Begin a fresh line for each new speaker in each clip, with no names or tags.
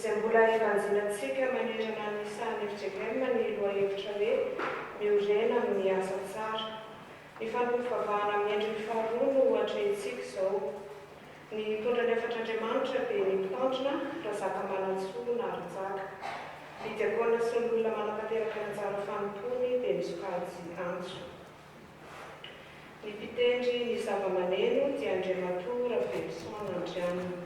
Izay mbola hibanjinantsika manerana ny sahan'ny fjkm ny lohahevitra hoe Miorena amin'ny asa tsara. Ny fanompoam-pivavahana amin'ny endriny faharoa no atrehintsika izao. Ny hitondra ny hafatr'Andriamanitra dia ny mpitandrina, Razakamanantsoa Naharijaka. Ny diakona sy ny olona manatanteraka ny anjara fanompoany dia ny sokajy antso. Ny mpitendry ny zavamaneno dia Andriamatoa Raveloson Andrianina.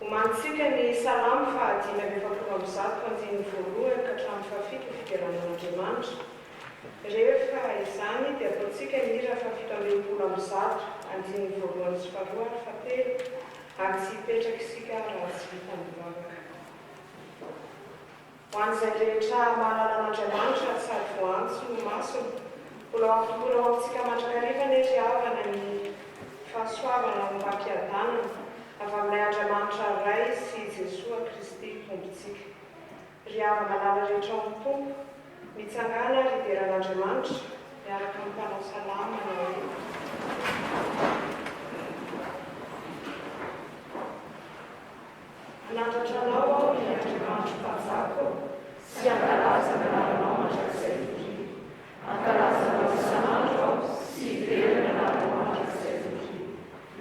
Omanintsika ny Salamo faha 145 andininy voalohany ka hatramin'ny fahafito ho fiderana an'Andriamanitra. Rehefa izany dia ataontsika ny hira faha 167 andininy voalohany sy faharoa ary fahatelo ary tsy hipetraka isika raha tsy vita ny vavaka. Ho an'izay rehetra mahalala an'Andriamanitra ary sady voaantso ho masina, mbola ho ampitomboina ho amintsika mandrakariva anie ry havana ny fahasoavana ombam-piadanana avy amin'ilay Andriamanitra Ray sy Jesoa Kristy Tompontsika. Ry hava-malala rehetra ao amin'ny Tompo, mitsangàna ary hidera an'Andriamanitra miaraka amin'ny mpanao salamo manao hoe. Hanandratra Anao aho, ry Andriamanitro Mpanjaka ô, sy hankalaza ny anaranao mandrakizay doria. Hankalaza Anao isan'andro aho sy hidera ny anaranao mandrakizay doria.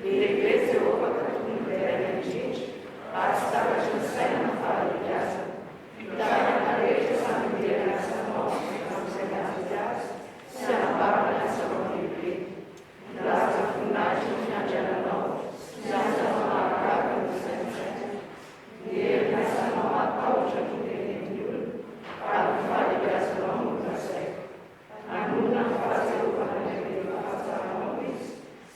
Lehibe Jehovah ka tokony hoderaina indrindra, ary tsy takatry ny saina ny fahalehibiazany. Ny taranaka rehetra samy hidera ny asanao amin'izay mahafoy azy sy hanambara ny asanao lehibe. Milaza voninahitry ny fiandriananao sy ny asanao mahagaga no saintsainiko. Ny herin'ny asanao mahatahotra no tenenin'ny olona, ary ny fahalehibiazanao no lazaiko. Hanonona ny fahatsiarovana ny lehiben'ny fahatsaranao izy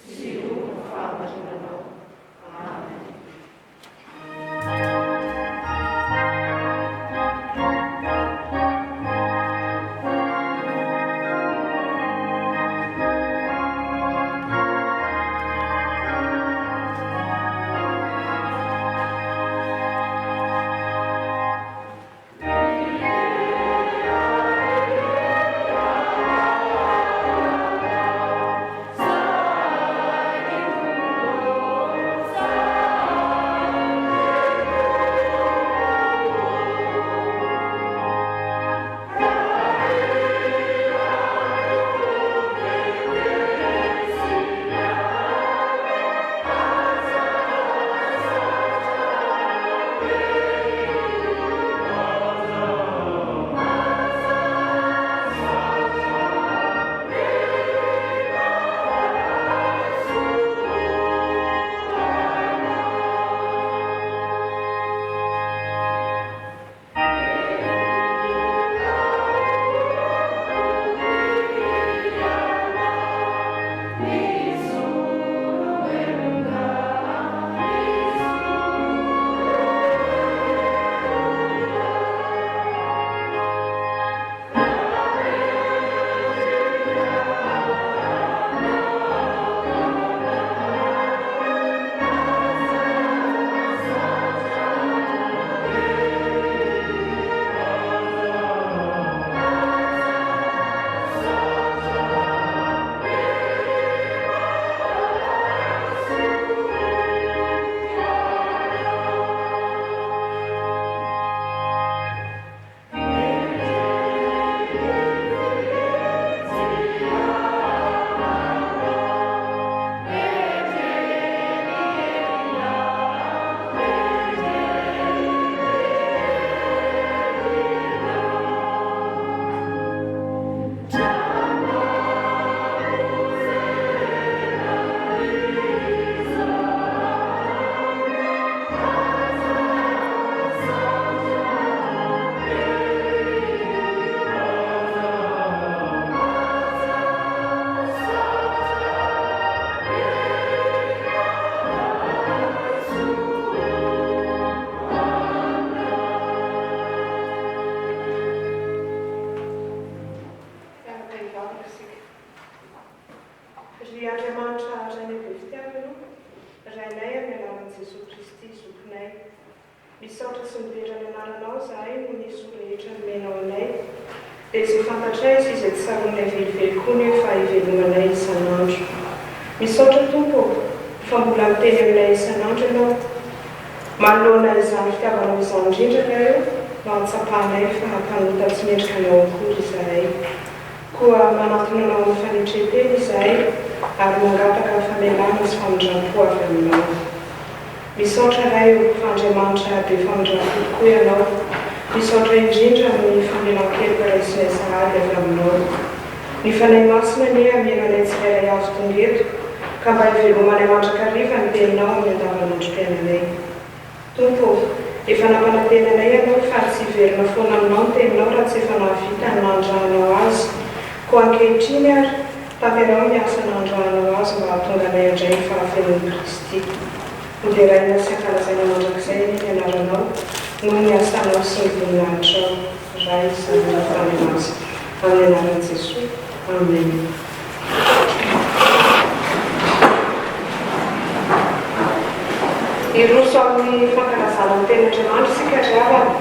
sy hiroro ny fahamarinanao. Amen. Miaraka hivavaka isika. Ry Andriamanitra Rainay be fitiavana o, Rainay amin'ny alalan'i Jesoa Kristy Zokinay. Misaotra sy midera ny anaranao izahay noho ny soa rehetra nomenao anay. Dia izay fantatray sy izay tsy tsaroanay velively koa nefa ivelomanay isan'andro. Misaotra Tompo ô, fa mbola miteny aminay isan'andro Ianao. Manoloana izany fitiavanao izany indrindra, Ray ô, no ahatsapanay fa mpanota tsy mendrika Anao akory izahay. Koa manantona Anao amin'ny fanetren-tena izahay ary mangataka famelana sy famindram-po avy Aminao. Misaotra Ray ô, fa Andriamanitra be famindram-po tokoa Ianao. Misaotra indrindra amin'ny famelan-keloka raisinay sahady avy Aminao. Ny Fanahy Masina anie hameno anay tsirairay avy tonga eto, ka mba hivelomanay mandrakariva ny Teninao amin'ny andavanandrom-piainanay. Tompo ô, efa nampanantena anay Ianao fa tsy hiverina foana Aminao ny Teninao raha tsy efa nahavita ny nandrahanao azy. Koa ankehitriny ary, tanteraho ny asa nandrahanao azy mba hahatonga anay handray ny fahafenoan'i Kristy. Hoderaina sy hankalazaina mandrakizay anie ny Anaranao, noho ny asanao sy ny voninahitrao. Ray, Zanaka, Fanahy Masina. Amin'ny anaran'i Jesoa. Amen. Hiroso amin'ny fankalazana ny Tenin'Andriamanitra isika ry havana.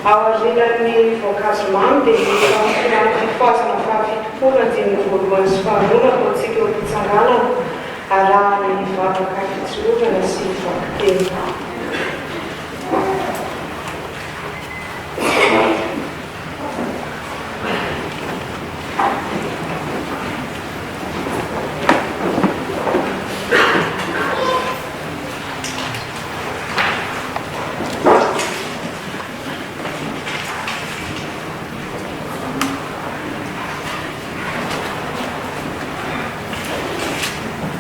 Aorianan'ny voankazo mamy dia ny fampitondrana fifohazana fahafitopolo andininy voalohany sy faharoa nataontsika eo am-pitsanganana, arahan'ny vavaka fitsilovana sy vakiteny.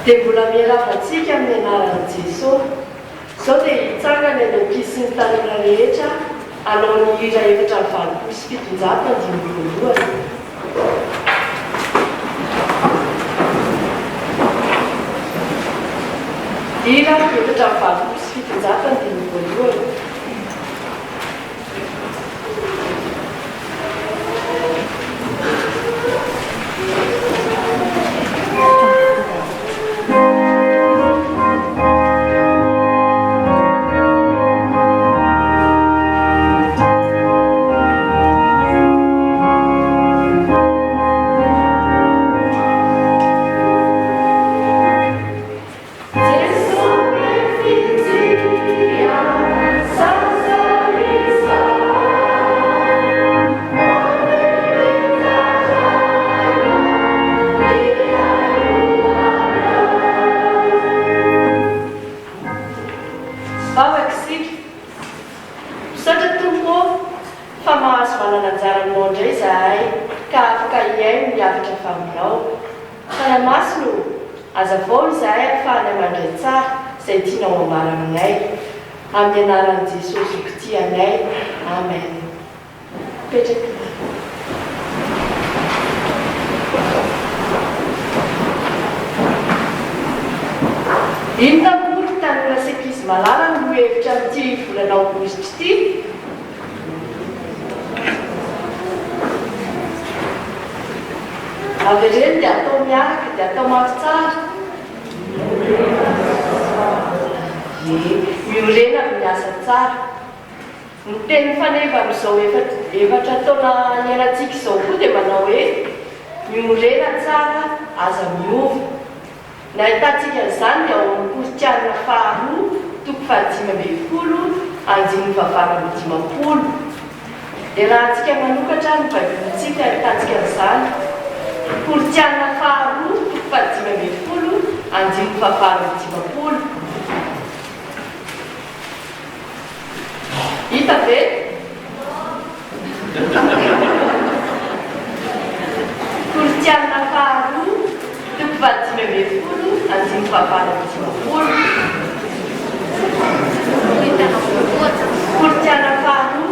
Dia mbola miarahaba antsika amin'ny anaran'i Jesoa. Izao dia hitsangana ny ankizy sy ny tanora rehetra hanao ny hira 784 andininy voalohany. Hira 784 andininy voalohany. Vavaka isika. Misaotra Tompo ô fa mahazo manana anjara aminao indray izahay ka afaka hihaino ny hafatra avy aminao. Fanahy Masina ô, azavao izahay ahafahanay mandray tsara izay tianao ambara aminay. Amin'ny anaran'i Jesosy Zoky tia anay. Amen. Mipetraka. Inona moa ry tanora sy ankizy malala no hevitra amin'ity volana aogositra ity? Avereno dia atao miaraka dia atao mafy tsara. Ie, miorena amin'ny asa tsara. Ny teny faneva amin'izao efatra taona niainantsika izao koa dia manao hoe, miorena tsara, aza miova. Ny ahitantsika an'izany dia ao amin'ny Korintiana faharoa toko fahadimy ambin'ny folo andininy fahavalo amby dimampolo. Iarahantsika manokatra ny Baibolintsika ahitantsika an'izany. Korintiana faharoa toko fahadimy ambin'ny folo andininy fahavalo amby dimampolo. Hita ve? Korintiana faharoa, toko fahadimy ambin'ny folo, andininy fahavalo amby dimampolo. Korintiana faharoa.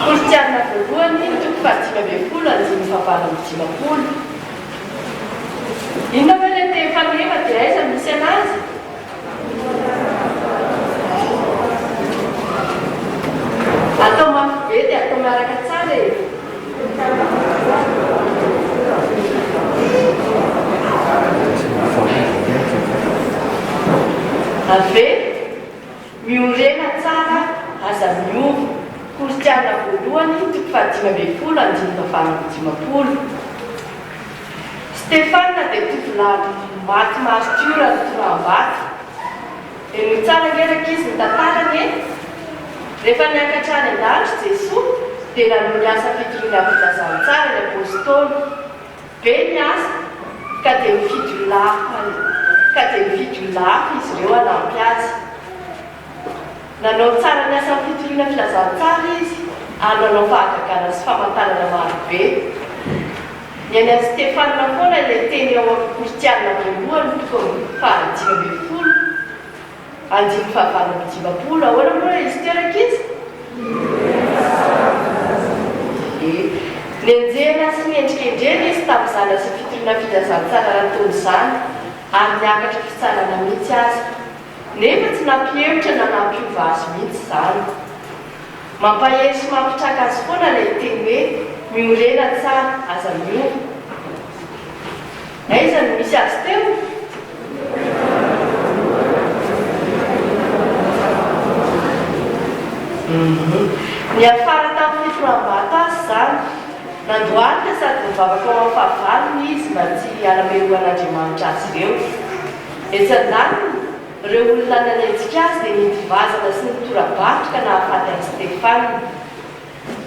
Korintiana voalohany toko fahadimy ambin'ny folo andininy fahavalo amby dimampolo. Inona moa ilay teny faneva dia aiza no misy anazy? Atao mafy be. mandeha dia atao miaraka tsara e! Ave, miorena tsara, aza miova. Korintiana voalohany toko fahadimy ambin'ny folo andininy fahavalo amby dimampolo. Stefana dia tovolahy maty maritiora notoraham-bato. Henoy tsara ange rankizy ny tantarany e! Rehefa niakatra any an-danitra Jesoa dia nanohy ny asa fitoriana ny filazantsara ny Apostoly. Be ny asa ka dia nifidy olona hafa ka dia nifidy olona hafa izy ireo hanampy azy. Nanao tsara ny asan'ny fitoriana filazantsara izy ary nanao fahagagana sy famantarana marobe. Niainan'i Stefana foana ilay teny ao amin'ny Korintiana voalohany toko faha-15, andininy faha-58. Ahoana moa ilay izy teo rankizy? Ie. Nenjehina sy nendrikendrehina izy tamin'izany asa fitoriana filazantsara nataony izany, ary niakatra fitsarana mihitsy aza. Nefa tsy nampihemotra na nampiova azy mihitsy izany. Mampahery sy mampitraka azy foana ilay teny hoe miorena tsara, aza miova. Aiza no misy azy teo? Niafara tamin'ny fitoraham-bato azy izany. Nandohalika sady nivavaka ho an'ny fahavalony izy mba tsy hanamelohan'Andriamanitra azy ireo. Etsy andaniny, Ireo olona nanenjika azy dia nidivazana sy nitora-bato ka nahafaty an'i Stefana.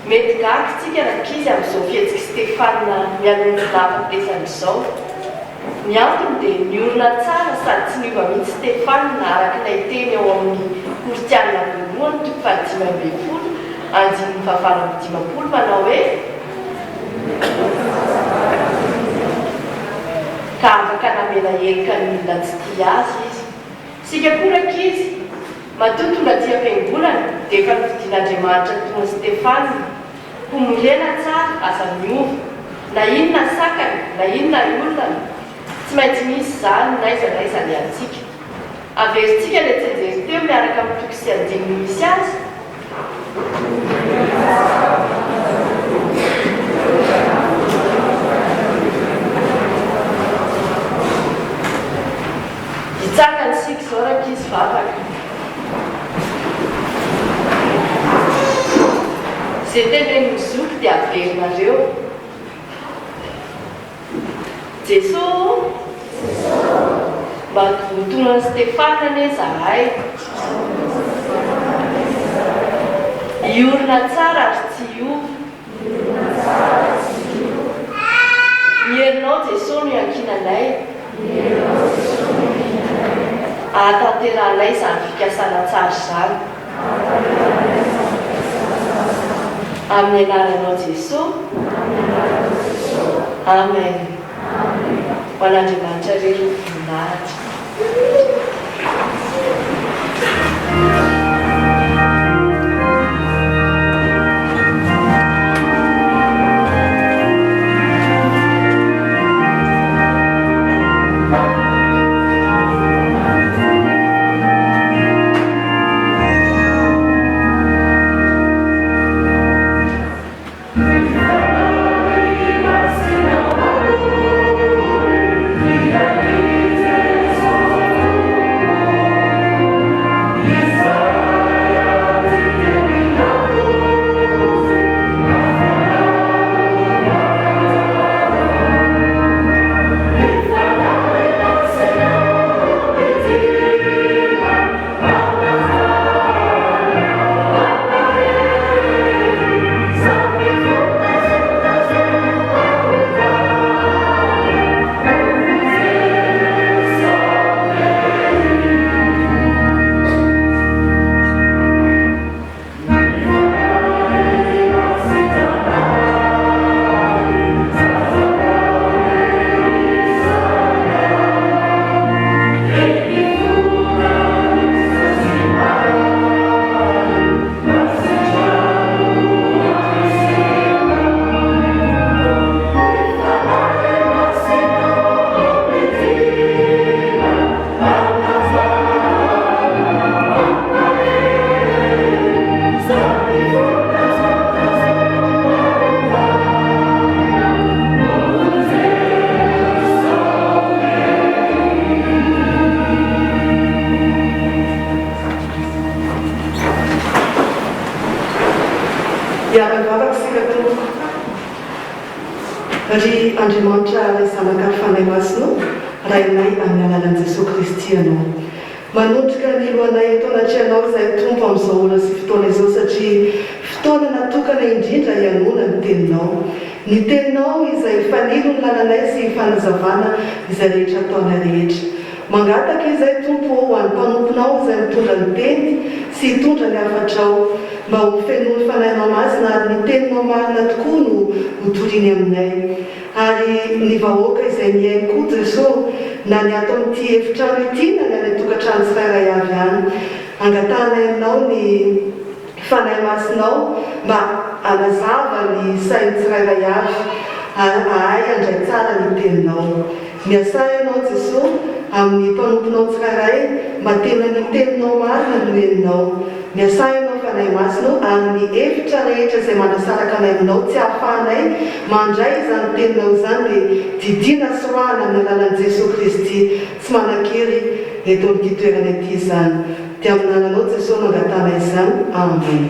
Mety gaga isika rankizy amin'izao fihetsik'i Stefana mialoha ny nahafatesany izao. Ny antony dia niorina tsara sady tsy niova mihitsy Stefana araka ilay teny ao amin'ny Korintiana voalohany toko fahadimy ambin'ny folo andininy fahavalo amby dimampolo manao hoe, Ka afaka namela heloka ny olona tsy tia azy izy. Isika koa rankizy, matoa tonga aty am-piangonana dia efa nofidin'Andriamanitra toa an'i Stefana. Koa morena tsara, aza miova. Na inona sakana, na inona olana, tsy maintsy misy izany n'aiza n'aiza alehantsika. Averintsika ilay tsianjery teo miaraka amin'ny toko sy andininy misy azy. Hitsangana isika izao rankizy vavaka. Izay tenenin'ny zoky dia averinareo. Jeso ô! Mba ho toa an'i Stefana anie izahay. Hiorina tsara ary tsy hiova. Ny herinao Jeso no iankinanay. Ahatanterahanay izany fikasana tsara izany. Amin'ny anaranao Jeso. Amen. Ho an'Andriamanitra irery ny voninahitra.
Ry Andriamanitra Ray Zanaka ary Fanahy Masina ô, Rainay amin'ny alalan'i Jesoa Kristy Ianao. Manondrika ny lohanay eto anatrehanao izahay Tompo amin'izao ora sy fotoana izao satria fotoana natokana indrindra hihainoana ny Teninao. Ny Teninao izay fanilo ny lalanay sy fanazavana izay rehetra ataonay rehetra. Mangataka izay Tompo ô ho an'ny mpanomponao izay mitondra ny Teny sy hitondra ny hafatrao mba ho fenoin'ny Fanahinao Masina ary ny Teninao marina tokoa no ho toriany aminay. Ary ny vahoaka izay mihaino koa Jeso na ny ato amin'ity efitrano ity na ny any an-tokantrano tsirairay avy any. Angatahanay aminao ny Fanahy Masinao mba hanazava ny sain'ny tsirairay avy ary hahay handray tsara ny Teninao. Miasà Ianao Jeso amin'ny mpanomponao tsirairay mba tena ny Teninao marina no henonao. Miasà Ianao Fanahy Masina o ary ny hevitra rehetra izay manasaraka anay aminao tsy ahafahanay mandray izany Teninao izany dia didiana sy roahana amin'ny alalan'i Jesoa Kristy tsy manan-kery eto amin'ity toerana ity izany. Dia amin'ny anaranao Jesoa no angatahana izany. Amen.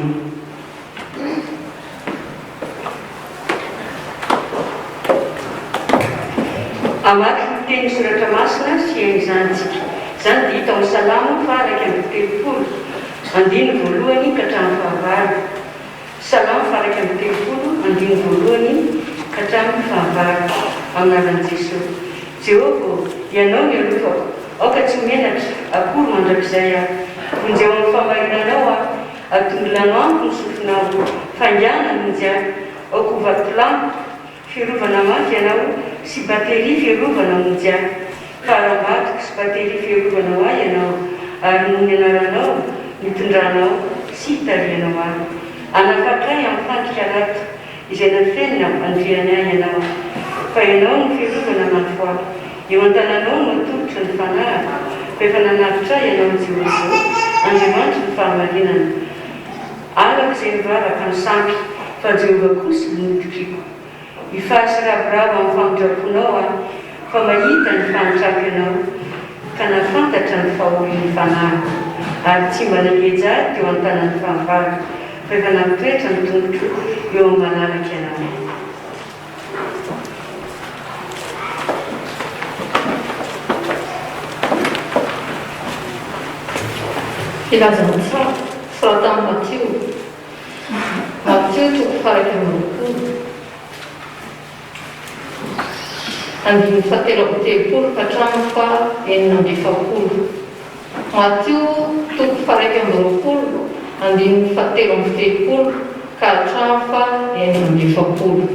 Hamaky ny teny soratra masina sy hihaino izany isika. Izany dia hita ao amin'ny Salamo faha 31, andininy voalohany ka hatramin'ny fahavalo. Salamo faha 31, andininy voalohany ka hatramin'ny fahavalo. Amin'ny anaran'i Jesoa. Jehovah ô, Ianao no ialofako, aoka tsy ho menatra akory mandrakizay aho. Vonjeo amin'ny fahamarinanao aho. Atongilano amiko ny sofinao, faingàna hamonjy ahy. Aoka ho vatolampy fiarovana mafy ianao sy bateria fiarovana hamonjy ahy. Faharambatoko sy bateria fiarovana ho ahy ianao, ary noho ny anaranao nitondranao sy itarihanao ahy. Hanafaka ahy amin'ny fandrika harato izay nafenina handriany ahy ianao. Fa ianao no fiarovana mafy ho ahy. Eo an-tananao no atolotro ny fanahiko, fa efa nanavotra ahy ianao Jehovah, Andriamanitry ny fahamarinana. Halako izay mivavaka amin'ny sampy, fa Jehovah kosa no itokiako. Hifaly sy ravoravo amin'ny famindram-ponao aho, fa mahita ny fahantrako ianao, ka nahafantatra ny fahorian'ny fanahiko, ary tsy mba nangeja ahy teo an-tanan'ny fahavalo, fa efa nampitoetra ny tongotro eo amin'ny malalaka ianao.
Filazantsara soratan'i Matio, Matio toko faha-21, andininy fahatelo amby telopolo ka hatramin'ny faha-46. Matio toko faha-21, andininy fahatelo amby telopolo ka hatramin'ny faha-46.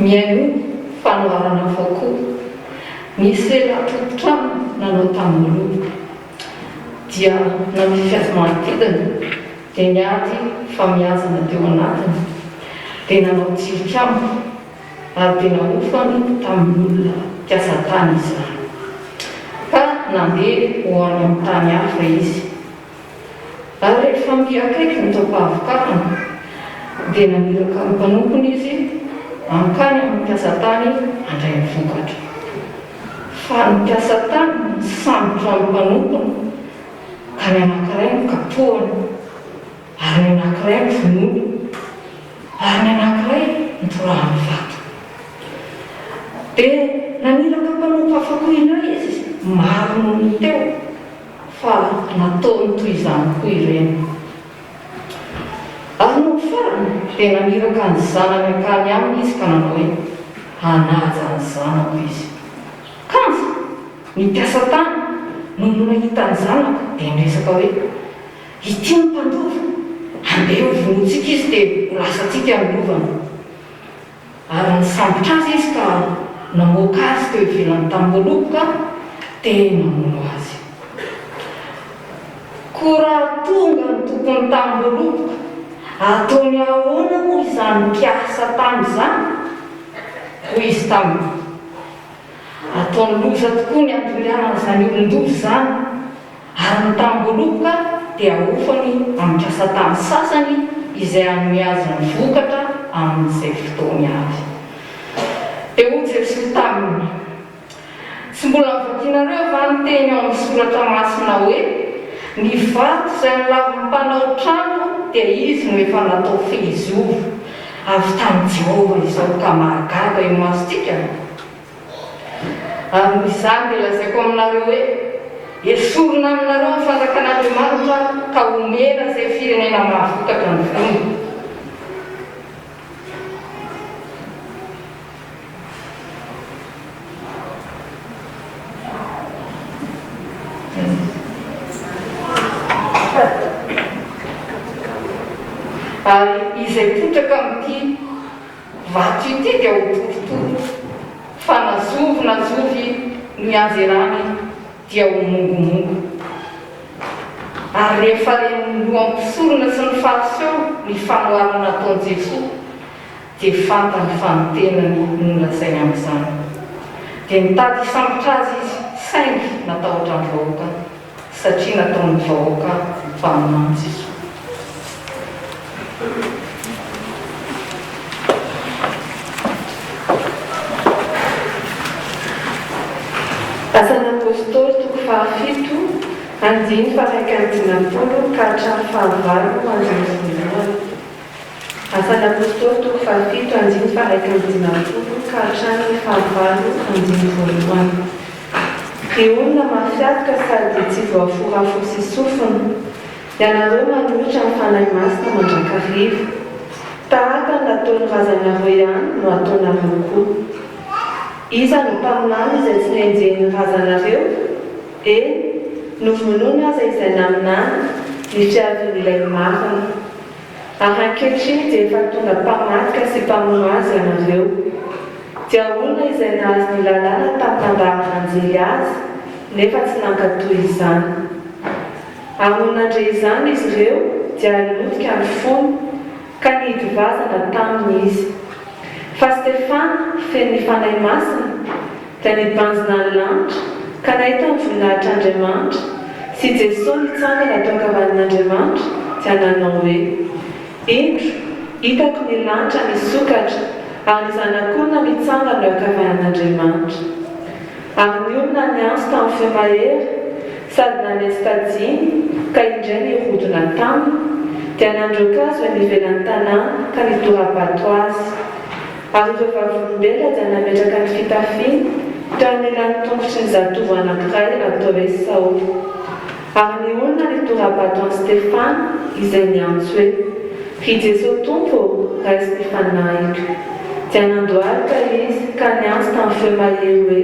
Mihainoa fanoharana avokoa. Nisy lehilahy tompon-trano nanao tanim-boaloboka. Dia namify azy manodidina, dia niady famiazana teo anatiny. Dia nanao tilikambo, ary dia nahofany tamin'olona mpiasa tany izany. Ka nandeha ho any amin'ny tany hafa izy. Ary rehefa mby akaiky ny taom-pahavokarana, dia naniraka ny mpanompony izy hankany amin'ny mpiasa tany handray ny vokatra. Fa ny mpiasa tany nisambotra ny mpanompony, ka ny anankiray nokapohany, ary ny anankiray novonoiny, ary ny anankiray notorahany vato. Dia naniraka mpanompo hafa koa indray izy, maro noho ny teo. Fa nataony toy izany koa ireny. Ary nony farany dia naniraka ny zanany hankany aminy izy ka nanao hoe, Hanaja ny zanako izy. Kanjo, ny mpiasa tany, nony nahita ny zanaka, dia niresaka hoe, Ity ny mpandova, andeha hovonointsika izy dia ho lasantsika ny lovany. Ary nisambotra azy izy ka namoaka azy teo ivelan'ny tamim-boaloboka dia namono azy. Koa raha tonga ny tompon'ny tamim-boaloboka, ataony ahoana moa izany mpiasa tany izany? Hoy izy taminy, Ataony loza tokoa ny handringanan'izany olon-doza izany. Ary ny tanimboaloboka dia ahofany amin'ny mpiasa tany sasany izay hanome azy ny vokatra amin'izay fotoany avy. Dia hoy Jesoa taminy, Tsy mbola novakinareo va ny teny ao amin'ny Soratra Masina hoe, Ny vato izay nolavin'ny mpanao trano dia izy no efa natao fehizoro. Avy tamin'i Jehovah izao ka mahagaga eo imasontsika? Ary noho izany dia lazaiko aminareo hoe, Esorina aminareo ny fanjakan'Andriamanitra ka homena izay firenena mahavokatra ny voany. Ary izay potraka amin'ity vato ity dia ho torotoro, fa na zovy na zovy no hianjerany dia ho mongomongo. Ary rehefa ren'ny loham-pisorona sy ny Fariseo ny fanoharana nataon'i Jesoa, dia fantany fa ny tenany no nolazainy amin'izany. Dia nitady hisambotra azy izy, saingy natahotra ny vahoaka, satria nataon'ny vahoaka mpaminany Jesoa.
Asan'ny Apostoly toko fahafito, andininy faha-51 ka hatramin'ny fahavalo andininy voalohany. Asan'ny Apostoly toko fahafito andininy faha-51 ka hatramin'ny fahavalo andininy voalohany. Ry olona mafy hatoka sady tsy voafora fo sy sofina, ianareo manohitra ny Fanahy Masina mandrakariva. Tahaka ny nataon'ny razanareo ihany no ataonareo koa. Iza no mpaminany izay tsy nenjehin'ny razanareo? Eny, novonoina aza izay naminany ny fiavian'ilay marina. Ary ankehitriny dia efa tonga mpamadika sy mpamono azy ianareo. Dia olona izay nahazo ny lalàna tamin'ny nambaran'anjely azy, nefa tsy nankatò izany. Ary nony nandre izany izy ireo, dia lotika ny fony, ka nihidy vazana taminy izy. Fa Stefana, feno ny Fanahy Masina, dia nibanjina ny lanitra, ka nahita ny voninahitr'Andriamanitra, sy Jesoa nitsangana teo ankavanan'Andriamanitra, dia nanao hoe, Indro, hitako ny lanitra nisokatra, ary ny Zanak'olona mitsangana eo ankavanan'Andriamanitra. Ary ny olona niantso tamin'ny feo mahery, sady nanesy tajiny, ka indray nirodona taminy, dia nandroaka azy ho eny ivelan'ny tanàna ka nitora-bato azy. Ary ireo vavolombelona dia nametraka ny fitafiany teo anilan'ny tongotry ny zatovo anankiray atao hoe Saoly. Ary ny olona nitora-bato an'i Stefana, izay niantso hoe, Ry Jesoa Tompo ô, raiso ny fanahiko. Dia nandohalika izy ka niantso tamin'ny feo mahery hoe,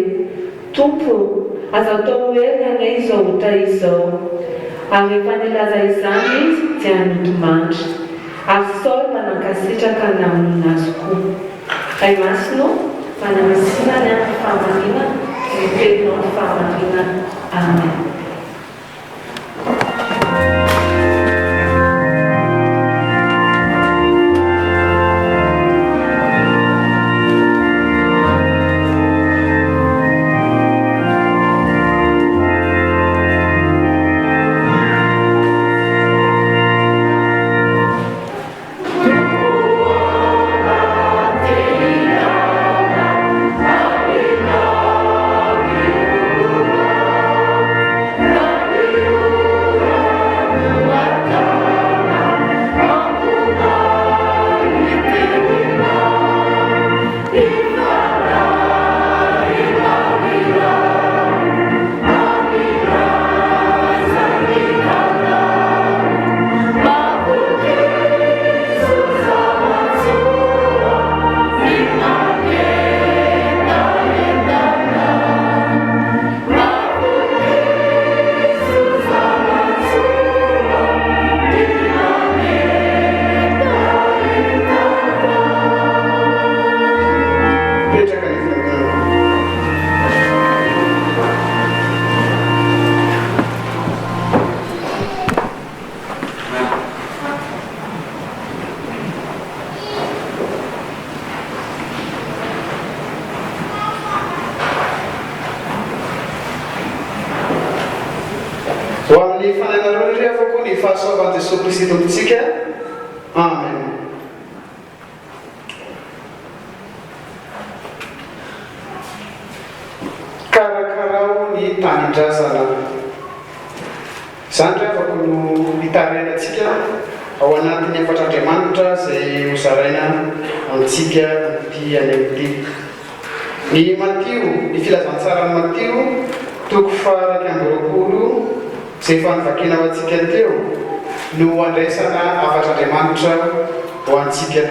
Tompo ô, aza atao ho heriny anie izao ota izao. Ary rehefa nilaza izany izy, dia nodimandry. Ary Saoly mba nankasitraka ny namonoana azy koa. Ray Masina ô, manamasina ny amin'ny fahamarinana, ny teninao ny fahamarinana. Amen.
Mipetraka ny fiangonana. Ho amin'ny fanahinareo rehetra afako ny fahasoavan'i Jesoa Kristy Tompontsika. Amen. Karakarao ny tanindrazana. Izany ry havako no hitarainantsika. Ao anatin'ny hafatr'Andriamanitra izay hozaraina amintsika amin'ity anio ity. Ny Matio, ny Filazantsaran'i Matio, toko faha-21, izay efa novakiana ho antsika teo, no handraisana hafatr'Andriamanitra ho antsika.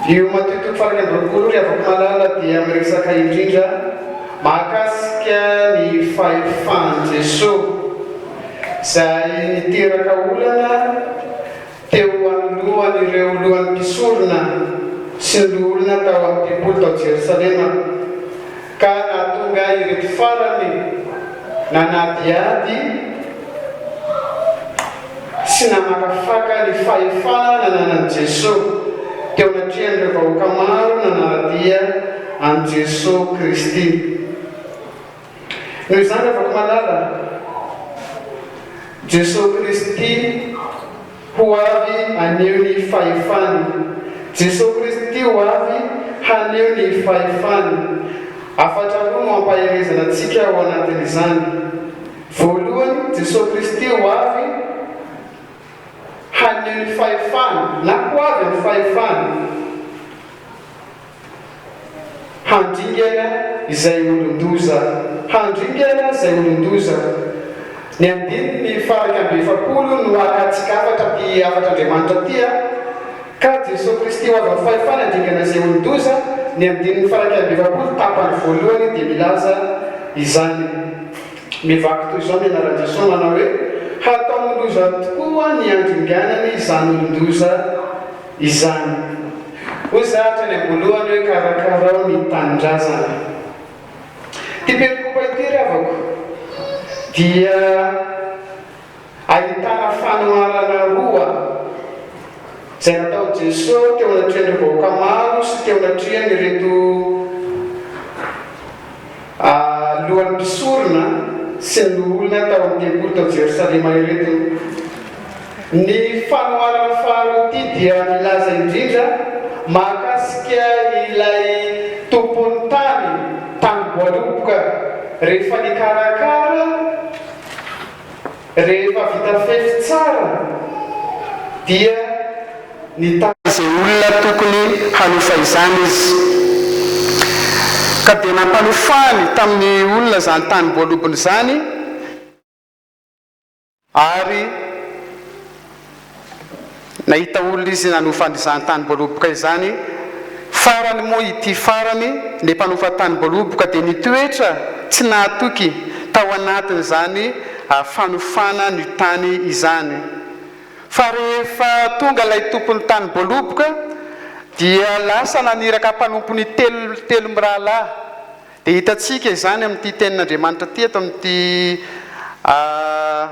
Io Matio toko faha-21 io ry havako malala dia miresaka indrindra mahakasika ny fahefan'i Jesoa izay niteraka olana teo anoloan'ireo lohan'ny mpisorona sy ny loholona tao amin'ny tempoly tao Jerosalema ka nahatonga ireto farany nanadihady sy namakafaka ny fahefana nananan'i Jesoa teo anatrehan'ireo vahoaka maro nanara-dia an'i Jesoa Kristy. Noho izany havako malala, Jesoa Kristy ho avy haneho ny fahefany. Jesoa Kristy ho avy haneho ny fahefany. Hafatra roa no ampaherezana antsika ao anatin'izany. Voalohany, Jesoa Kristy ho avy haneho ny fahefany na ho avy amin'ny fahefany handringana izay olon-doza. Handringana izay olon-doza. Ny andininy faha-41 no hakantsika hafatra ity hafatr'Andriamanitra ity a. Ka Jesoa Kristy ho avy amin'ny fahefany handringana izay olon-doza, ny andininy faha-41 tapany voalohany dia milaza izany. Mivaky toy izao ny anaran'i Jesoa manao hoe, Hataony loza tokoa ny handringanany izany olon-doza izany. Hoy izaho hatrany am-boalohany hoe karakarao ny tanindrazana. Ity perikopa ity ry havako dia ahitana fanoharana roa izay nataon'i Jesoa teo anatrehan'ireo vahoaka maro sy teo anatrehan'ireto lohan'ny mpisorona sy ny loholona tao amin'ny tempoly tao Jerosalema ireto. Ny fanoharana faharoa ity dia milaza indrindra mahakasika ilay tompon'ny tany, tanim-boaloboka, rehefa nikarakara, Rehefa vita fefy tsara dia nitady.
Izay olona tokony hanofa izany izy.
Ka dia nampanofany tamin'ny olona izany tanim-boalobony izany, ary nahita olona izy nanofa an'izany tanim-boaloboka izany. Farany moa ity farany, ilay mpanofa tanim-boaloboka dia nitoetra tsy nahatoky tao anatin'izany fanofana ny tany izany. Fa rehefa tonga ilay tompon'ny tanim-boaloboka dia lasa naniraka mpanompony telo telo mirahalahy. Dia hitantsika izany amin'ity tenin'Andriamanitra ity eto amin'ity ao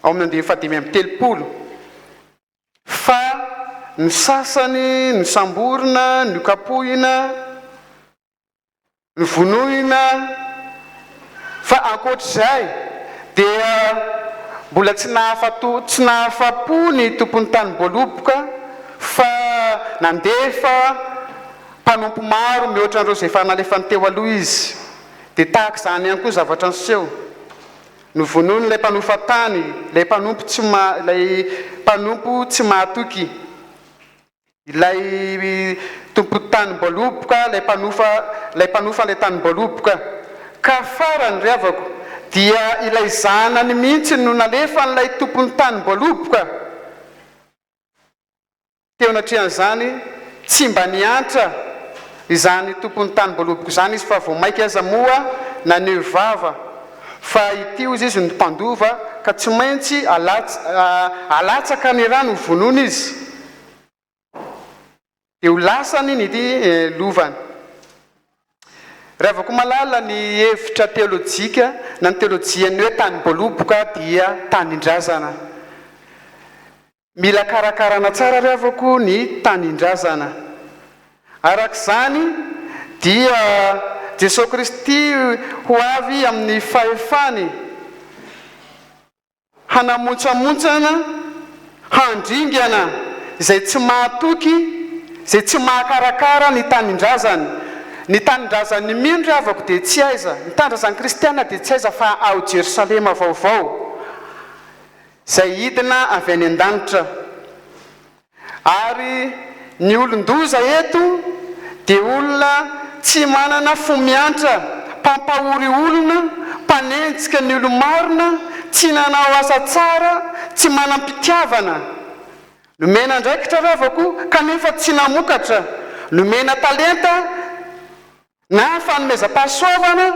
amin'ny andininy fahadimy amby telopolo. Fa ny sasany nosamborina, nokapohina, novonoina, fa ankoatr'izay dia mbola tsy nahafato tsy nahafa-po ny tompon'ny tanim-boaloboka fa nandefa mpanompo maro mihoatra an'ireo izay efa nalefany teo aloha izy. Dia tahaka izany ihany koa ny zavatra niseho. Novonoin'ilay mpanofa tany, ilay mpanompo tsy ma, ilay mpanompo tsy mahatoky, ilay tompon-tanim-boaloboka, ilay mpanofa, ilay mpanofa ilay tanim-boaloboka. Ka farany, ry havako, dia ilay zanany mihitsy no nalefan'ilay tompon'ny tanim-boaloboka. Teo anatrehan'izany, tsy mba niantra izany tompon'ny tanim-boaloboka izany izy fa vao mainka aza moa naneho vava fa ity hozy izy no mpandova ka tsy maintsy alatsaka ny rany ho vonoina izy dia ho lasany ny lovany. Ravako malala ny hevitra teolojika na ny teolojian'ny hoe tanim-boaloboka dia tanindrazana. Mila karakarana tsara ry havako ny tanindrazana. Araka izany dia Jesoa Kristy ho avy amin'ny fahefany hanamontsamontsana, handringana izay tsy mahatoky, izay tsy mahakarakara ny tanindrazany. Ny tanindrazan'ny mino ry havako dia tsy aiza, ny tanindrazan'ny kristiana dia tsy aiza fa ao Jerosalema vaovao. Izay hidina avy any an-danitra. Ary ny olon-doza eto dia olona tsy manana fo miantra, mpampahory olona, mpanenjika ny olo-marina, tsy nanao asa tsara, tsy manam-pitiavana. Nomena andraikitra ravako kanefa tsy namokatra, nomena talenta na fanomezam-pahasoavana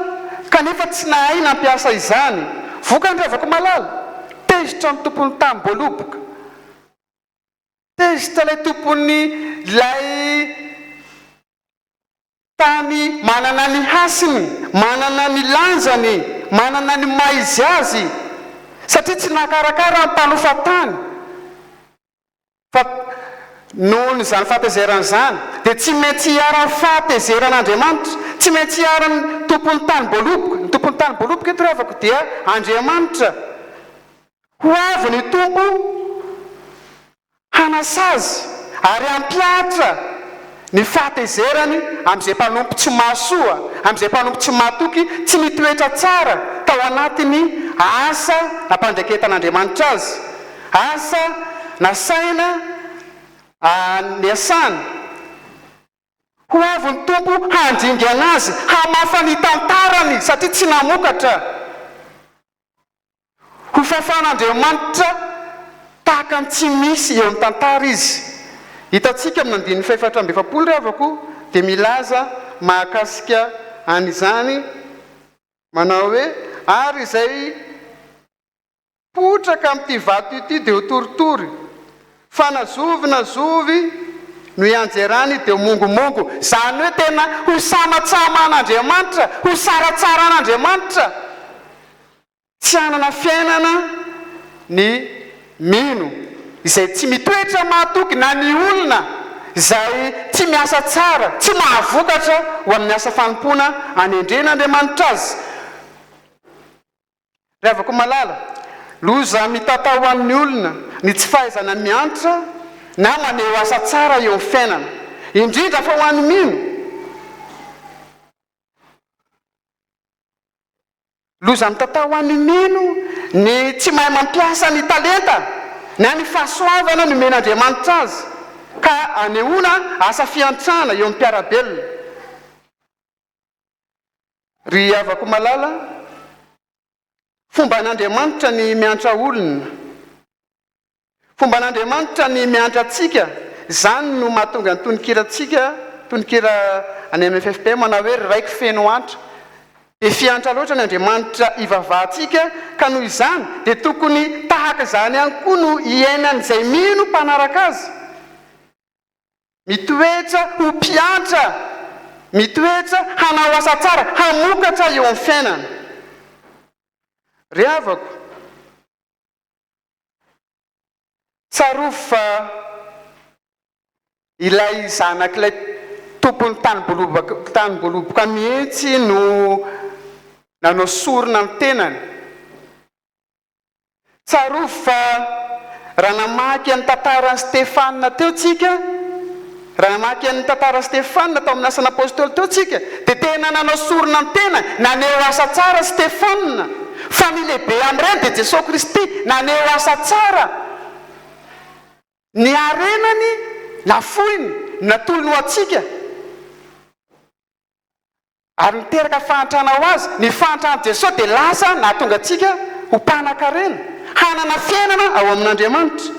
kanefa tsy nahay nampiasa izany. Vokany ravako malala, tezitra ny tompon'ny tanim-boaloboka. Tezitra ilay tompon'ny ilay tany manana ny hasiny, manana ny lanjany, manana ny maha izy azy, satria tsy nahakarakara ny mpanofa tany. Fa nohon'izany fahatezerana izany, dia tsy maintsy iharan'ny fahatezeran'Andriamanitra, tsy maintsy iharan'ny tompon'ny tanim-boaloboka. Ny tompon'ny tanim-boaloboka eto ry havako dia Andriamanitra. Ho avy ny Tompo hanasazy ary hampihatra ny fahatezerany amin'izay mpanompo tsy mahasoa, amin'izay mpanompo tsy mahatoky, tsy nitoetra tsara tao anatin'ny asa nampandraiketan'Andriamanitra azy, asa nasaina niasany. Ho avy ny Tompo handringana azy, hamafa ny tantarany satria tsy namokatra. Ho fafan'Andriamanitra tahaka ny tsy misy eo amin'ny tantara izy. Hitantsika amin'ny andininy fahefatra amby 40 ry havako dia milaza mahakasika an'izany manao hoe, Ary izay potraka amin'ity vato ity dia ho torotoro, fa na zovy na zovy no hianjerany dia ho mongomongo. Izany hoe tena ho samatsaman'Andriamanitra, ho saratsaran'Andriamanitra. Tsy hanana fiainana ny mino izay tsy mitoetra mahatoky na ny olona izay tsy miasa tsara, tsy mahavokatra ho amin'ny asa fanompoana anendren'Andriamanitra azy. Ry havako malala, loza mitatao ho an'ny olona ny tsy fahaizana miantra na maneho asa tsara eo amin'ny fiainana, indrindra fa ho an'ny mino. Loza mitatao ho an'ny mino ny tsy mahay mampiasa ny talenta na ny fahasoavana nomen'Andriamanitra azy ka anehoana asa fiantrana eo amin'ny mpiara-belona. Ry havako malala, fomban'Andriamanitra ny miantra olona. Fomban'Andriamanitra ny miantra antsika, izany no mahatonga ny tononkirantsika, tononkira any amin'ny ffpm manao hoe ry Raiko feno antra. Be fiantra loatra ny Andriamanitra ivavahantsika ka noho izany dia tokony tahaka izany ihany koa no hiainan'izay mino mpanaraka Azy. Mitoetra ho mpiantra, mitoetra hanao asa tsara, hamokatra eo amin'ny fiainana. Ry havako, Tsarovy fa ilay zanak'ilay tompon'ny tanim-boaloboka mihitsy no nanao sorona ny tenany. Tsarovy fa raha namaky an'ny tantaran'i Stefana teo tsika, raha namaky an'ny tantaran'i Stefana tao amin'ny Asan'ny Apostoly teo tsika, dia tena nanao sorona ny tenany, naneho asa tsara Stefana. Fa ny lehibe amin'ireny dia Jesoa Kristy, naneho asa tsara. Ny harenany nafoiny, natolony ho antsika. Ary niteraka fahantrana ho azy. Ny fahantran'i Jesoa dia lasa nahatonga antsika ho mpanan-karena, hanana fiainana ao amin'Andriamanitra.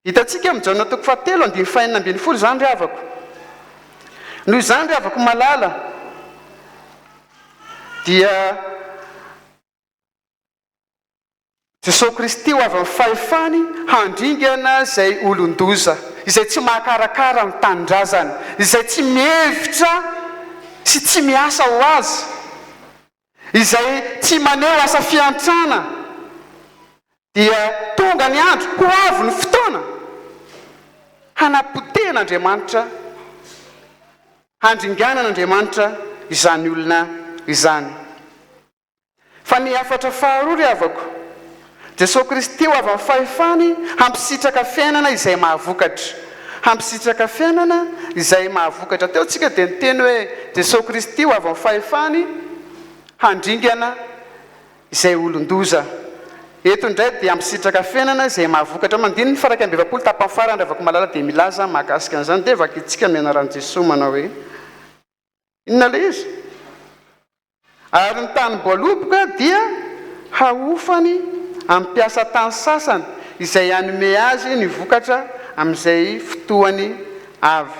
Hitantsika amin'ny Jaona toko fahatelo andininy fahenina ambinifolo izany ry havako. Noho izany ry havako malala dia Jesoa Kristy ho avy amin'ny fahefany handringana izay olon-doza, izay tsy mahakarakara ny tanindrazany, izay tsy mihevitra sy tsy miasa ho azy, izay tsy maneho asa fiantrana, dia tonga ny andro, ho avy ny fotoana hanapotehan'Andriamanitra, handringanan'Andriamanitra izany olona izany. Fa ny hafatra faharoa ry havako, Jesoa Kristy ho avy amin'ny fahefany hampisitraka fiainana izay mahavokatra. Hampisitraka fiainana izay mahavokatra. Teo tsika dia niteny hoe Jesoa Kristy ho avy amin'ny fahefany handringana izay olon-doza. Eto indray dia misitraka fiainana izay mahavokatra. Andininy faha 41 tapany farany Ravakomalala dia milaza mahakasika an'izany. Dia vakintsika amin'ny anaran'i Jesoa manao hoe, Inona ilay izy? Ary ny tanim-boaloboka dia hahofany amin'ny mpiasa tany sasany izay hanome azy ny vokatra amin'izay fotoany avy.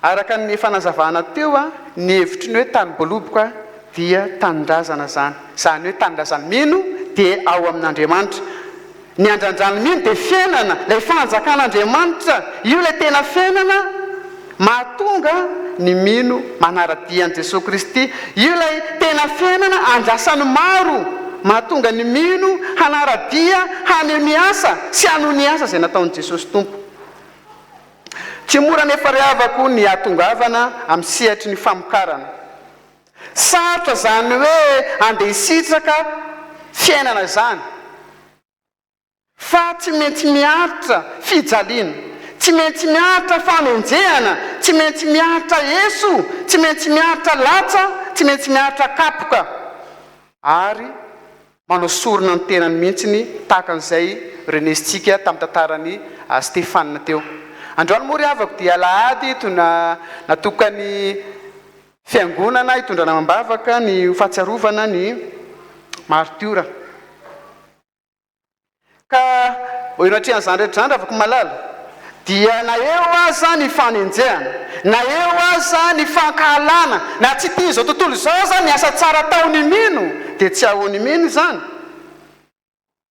Araka ny efa nazavana teo, ny hevitry ny hoe tanim-boaloboka dia tanindrazana izany. Izany hoe tanindrazan'ny mino dia ao amin'Andriamanitra. Ny andrandran'ny mino dia fiainana, ilay fanjakan'Andriamanitra. Io ilay tena fiainana mahatonga ny mino manara-dia an'i Jesoa Kristy. Io ilay tena fiainana andrasan'ny maro mahatonga ny mino hanara-dia, haneho ny asa sy hanohy ny asa izay nataon'i Jesosy Tompo. Tsy mora anefa ry havako ny hahatongavana amin'ny sehatry ny famokarana. Sarotra izany hoe andeha hisitraka fiainana izany. Fa tsy maintsy miaritra fijaliana, tsy maintsy miaritra fanenjehana, tsy maintsy miaritra eso, tsy maintsy miaritra latsa, tsy maintsy miaritra kapoka ary manao sorona ny tenany mihitsy tahaka an'izay renesintsika tamin'ny tantaran'i Stefana teo. Androany moa ry havako dia alahady natokan'ny fiangonana hitondrana amam-bavaka ny ho fahatsiarovana ny martiora. Ka eo anatrehan'izany rehetra izany ravako malala, dia na eo aza ny fanenjehana, na eo aza ny fankahalana, na tsy tian'izao tontolo izao aza ny asa tsara ataon'ny mino, dia tsy ahoan'ny mino izany.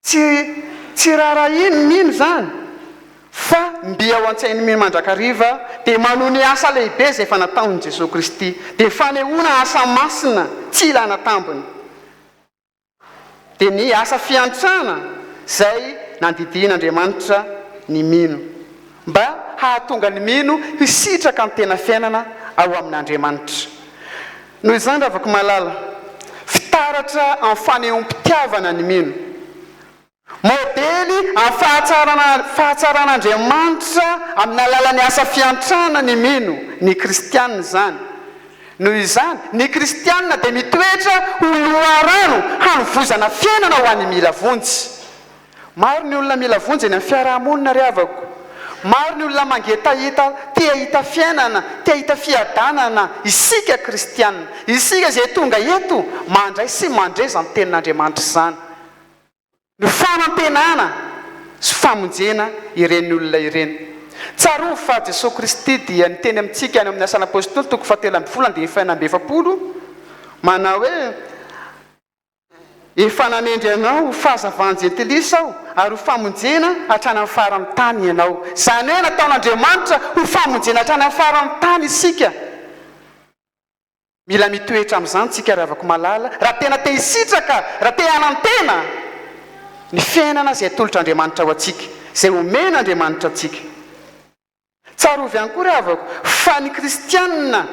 Tsy tsy raharahian'ny mino izany, fa mby ao an-tsain'ny mino mandrakariva dia manohy ny asa lehibe izay efa nataon'i Jesoa Kristy, dia fanehoana asa masina tsy ilana tambiny. Dia ny asa fiantrana izay nandidian'Andriamanitra ny mino, mba hahatonga ny mino hisitraka ny tena fiainana ao amin'Andriamanitra. Noho izany ravako malala, fitaratra amin'ny fanehoam-pitiavana ny mino. Modely amin'ny fahatsarana fahatsaran'Andriamanitra amin'ny alalan'ny asa fiantrana ny mino, ny kristiana izany. Noho izany, ny kristiana dia mitoetra ho loharano hanovozana fiainana ho an'ny mila vonjy. Maro ny olona mila vonjy eny amin'ny fiaraha-monina ry havako. Maro ny olona mangetaheta te hahita fiainana, te hahita fiadanana. Isika kristiana, isika izay tonga eto mandray sy mandre izany tenin'Andriamanitra izany. Ny fanantenana sy famonjena ireny olona ireny. Tsarovy fa Jesoa Kristy dia niteny amintsika any amin'ny Asan'ny Apostoly toko fahatelo ambin'ny folo andininy fahenina amby efapolo manao hoe, Efa nanendry anao ho fahazavan'ny jentilisa Aho ary ho famonjena hatrany amin'ny faran'ny tany ianao. Izany hoe nataon'Andriamanitra ho famonjena hatrany amin'ny faran'ny tany isika. Mila mitoetra amin'izany tsika ry havako malala raha tena te hisitraka, raha te hanantena ny fiainana izay atolotr'Andriamanitra ho antsika, izay omen'Andriamanitra antsika. Tsarovy ihany koa ry havako fa ny kristianina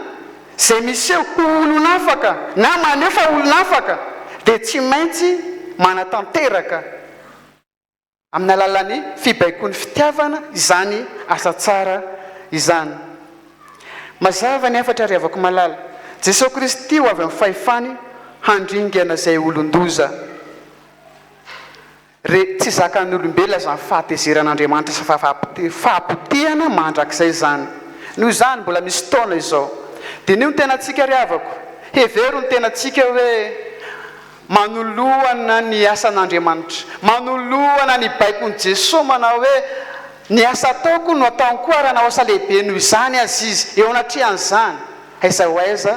izay miseho ho olon'afaka na maneho fa olon'afaka dia tsy maintsy manatanteraka Amin'ny alalan'ny fibaikoan'ny fitiavana izany asa tsara izany. Mazava ny hafatra ry havako malala. Jesoa Kristy ho avy amin'ny fahefany handringana izay olon-doza. Re, tsy zakan'ny olombelona izany fahatezeran'Andriamanitra sy fahapotehana mandrakizay izany. Noho izany, mbola misy taona izao. Diniho ny tenantsika ry havako. Hevero ny tenantsika hoe. Manoloana ny asan'Andriamanitra. Manoloana ny baikon'i Jesoa manao hoe, Ny asa ataoko no ataony koa ary hanao asa lehibe noho izany aza izy. Eo anatrehan'izany, aiza ho aiza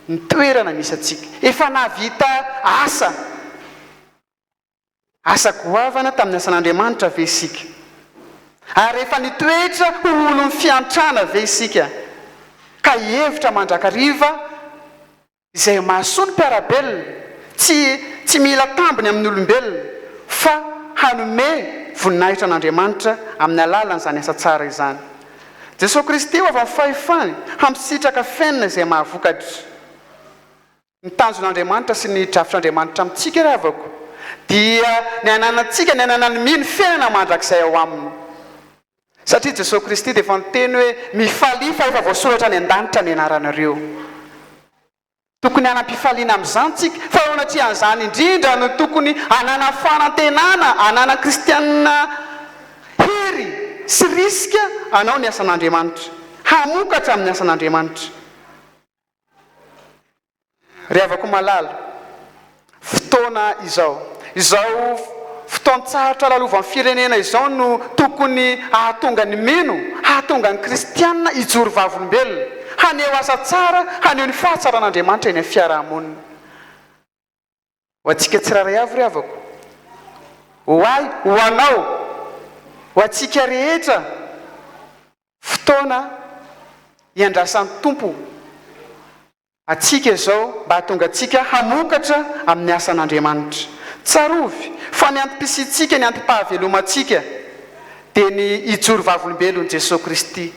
ny toerana misy antsika? Efa nahavita asa, asa goavana tamin'ny asan'Andriamanitra ve isika? Ary efa nitoetra ho olon'ny fiantrana ve isika ka hihevitra mandrakariva Izay mahasoa ny mpiara-belona, tsy tsy mila tambiny amin'ny olombelona, fa hanome voninahitra an'Andriamanitra amin'ny alalan'izany asa tsara izany. Jesoa Kristy ho avy amin'ny fahefany hampisitraka fiainana izay mahavokatra. Ny tanjon'Andriamanitra sy ny drafitr'Andriamanitra amintsika ry havako dia ny hananantsika, ny hananan'ny mino fiainana mandrakizay ao Aminy. Satria Jesoa Kristy dia efa niteny hoe, Mifalia fa efa voasoratra any an-danitra ny anaranareo. Tokony hanam-pifaliana amin'izany tsika, fa eo anatrehan'izany indrindra no tokony hanana fanantenana, hananan'ny kristiana hery sy risika hanao ny asan'Andriamanitra, hamokatra amin'ny asan'Andriamanitra. Ry havako malala, fotoana izao. Izao fotoan-tsarotra lalovan'ny firenena izao no tokony hahatonga ny mino, hahatonga ny kristiana hijoro vavolombelona, haneho asa tsara, haneho ny fahatsaran'Andriamanitra eny amin'ny fiarahamonina. Ho antsika tsirairay avy ry havako, ho ahy, ho anao, ho antsika rehetra, fotoana hiandrasan'ny Tompo antsika izao mba hahatonga antsika hamokatra amin'ny asan'Andriamanitra. Tsarovy fa ny antom-pisiantsika, ny antom-pahavelomantsika dia ny hijoro vavolombelon'i Jesoa Kristy.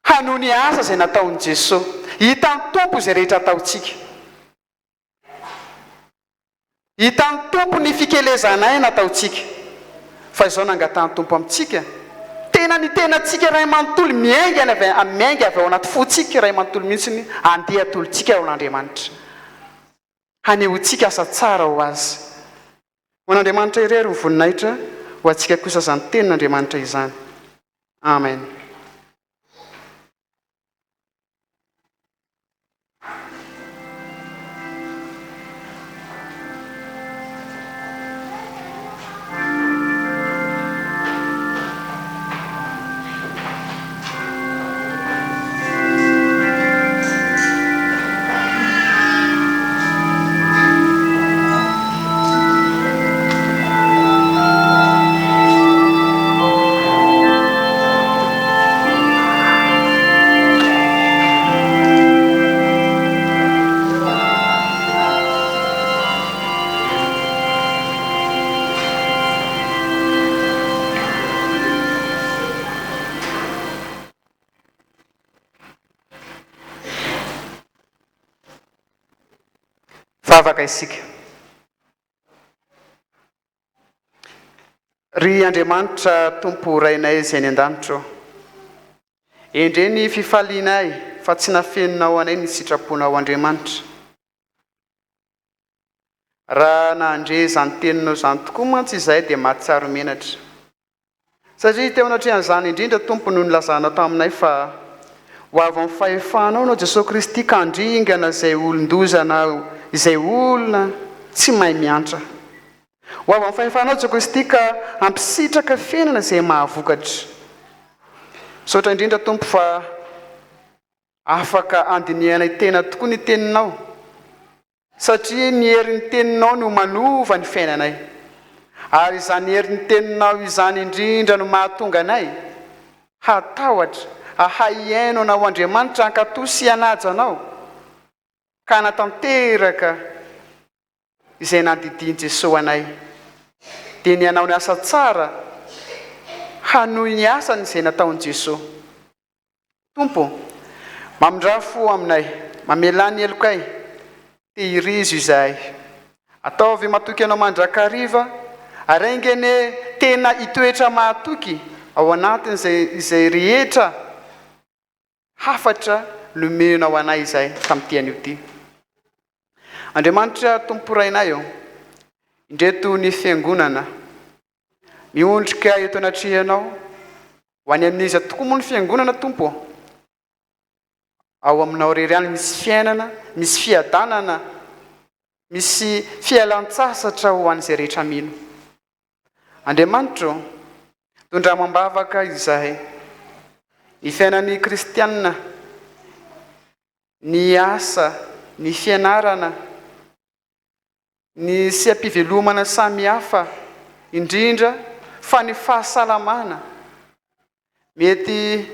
Hanohy ny asa izay nataon'i Jesoa. Hitan'ny Tompo izay rehetra ataontsika. Hitan'ny Tompo ny fikelezanay nataontsika. Fa izao nangatahan'ny Tompo amintsika, tena ny tenantsika iray manontolo, miainga ny avy miainga avy ao anaty fontsika iray manontolo mihitsy ny andeha atolotsika ao an'Andriamanitra. Hanehoantsika asa tsara ho Azy. Ho an'Andriamanitra irery ny voninahitra, ho antsika kosa izany tenin'Andriamanitra izany. Amen. Vavaka isika. Ry Andriamanitra Tompo Rainay izay any an-danitra ô, endre ny fifalianay fa tsy nafeninao anay ny sitraponao Andriamanitra. Raha nandre izany teninao izany tokoa mantsy izahay dia mahatsiaro menatra. Satria teo anatrehan'izany indrindra, Tompo, no nilazanao taminay fa ho avy amin'ny fahefanao Ianao, Jesoa Kristy, ka handringana izay olon-doza na izay olona tsy mahay miantra. Ho avy amin'ny fahefanao, Jesoa Kristy, ka hampisitraka fiainana izay mahavokatra. Misaotra indrindra, Tompo, fa afaka handinihanay tena tokoa ny Teninao. Satria ny herin'ny Teninao no manova ny fiainanay. Ary izany herin'ny Teninao izany indrindra no mahatonga anay hatahotra, hahay hihaino Anao Andriamanitra, hankatò sy hanaja Anao, ka hanatanteraka izay nandidian'i Jesoa anay, dia ny hanao ny asa tsara, hanohy ny asany izay nataon'i Jesoa. Tompo ô, mamindrà fo aminay, mamelà ny helokay, tehirizo izahay. Ataovy matoky Anao mandrakariva, ary enga anie tena hitoetra mahatoky ao anatin'izay izay rehetra hafatra nomenao anay izahay tamin'ity anio ity. Andriamanitra Tompo Rainay ô, indreto ny Fiangonana Miondrika eto anatrehanao. Ho any amin'iza tokoa moa ny fiangonana, Tompo ô? Ao aminao irery ihany misy fiainana, misy fiadanana, misy fialan-tsasatra ho an'izay rehetra mino. Andriamanitra ô, tondramo am-bavaka izahay. Ny fiainan'ny kristianina, ny asa, ny fianarana, Ny seha-pivelomana samihafa, indrindra fa ny fahasalamana. Mety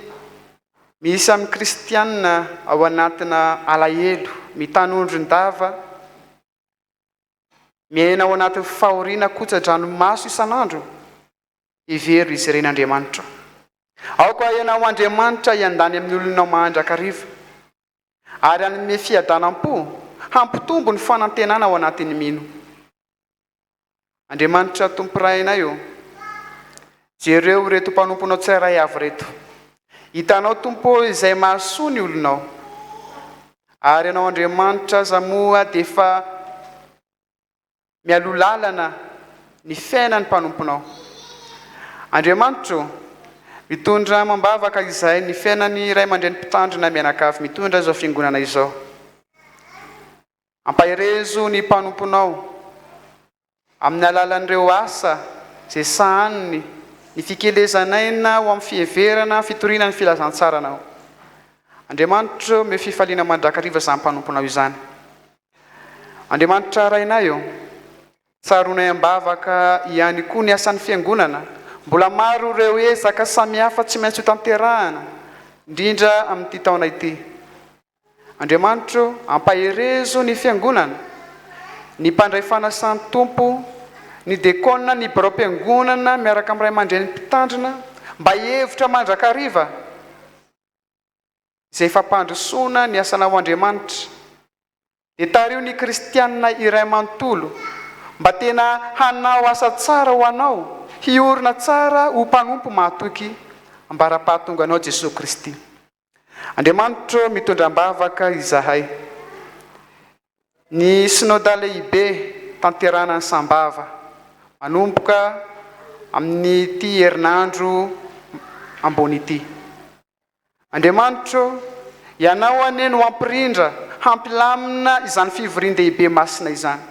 misy amin'ny kristiana ao anatina alahelo, mitanondron-dava, miaina ao anatin'ny fahoriana kotsa-dranomaso isan'andro. Hevero izy ireny Andriamanitra. Aoka Ianao Andriamanitra hiandany amin'ny olonao mandrakariva. Ary hanome fiadanam-po, hampitombo ny fanantenana ao anatin'ny mino. Andriamanitra Tompo Rainay ô, jereo ireto mpanomponao tsirairay avy ireto. Hitanao Tompo ô izay mahasoa ny olonao. Ary Ianao Andriamanitra aza moa dia efa mialoha lalana ny fiainan'ny mpanomponao. Andriamanitra ô, mitondra amam-bavaka izahay ny fiainan'ny ray aman-dreny mpitandrina mianakavy mitondra izao fiangonana izao. Ampaherezo ny mpanomponao amin'ny alalan'ireo asa izay sahaniny, ny fikelezan'aina ho amin'ny fiheverana fitoriana ny filazantsaranao. Andriamanitra ô, omeo fifaliana mandrakariva izany mpanomponao izany. Andriamanitra Rainay ô, tsaroanay am-bavaka ihany koa ny asan'ny Fiangonana. Mbola maro ireo ezaka samihafa tsy maintsy hotanterahana, indrindra amin'ity taona ity. Andriamanitra ô, ampaherezo ny Fiangonana, ny mpandray fanasan'ny Tompo, ny dekona, ny biraom-piangonana miaraka amin'ny ray aman-dreny mpitandrina, mba hihevitra mandrakariva izay fampandrosoana ny asanao Andriamanitra. Dia tariho ny kristiana iray manontolo mba tena hanao asa tsara ho Anao, hiorina tsara ho mpanompo mahatoky ambara-pahatonganao Jesoa Kristy. Andriamanitra ô, mitondra am-bavaka izahay. Ny Synoda Lehibe tanterahana any Sambava, manomboka amin'ity herinandro ambony ity. Andriamanitra ô, Ianao anie no hampirindra, hampilamina izany fivorian-dehibe masina izany.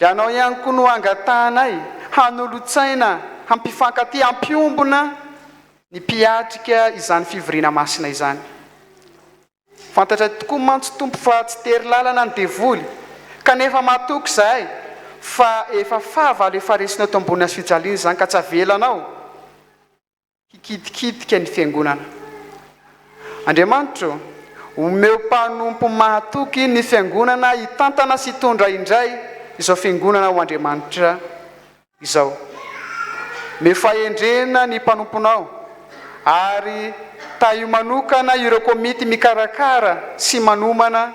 Ianao ihany koa no angatahanay hanolo-tsaina, hampifankatia, hampiombona ny mpiatrika izany fivoriana masina izany. Fantatray tokoa mantsy Tompo fa tsy tery lalana ny devoly, kanefa matoky izahay fa efa fahavalo efa resinao teo ambony hazofijaliana izany ka tsy avelanao hikitikitika ny fiangonana. Andriamanitra ô, omeo mpanompo mahatoky ny fiangonana hitantana sy hitondra indray izao fiangonana ho Andriamanitra izao. Omeo fahendrena ny mpanomponao ary tahio manokana ireo komity mikarakara sy manomana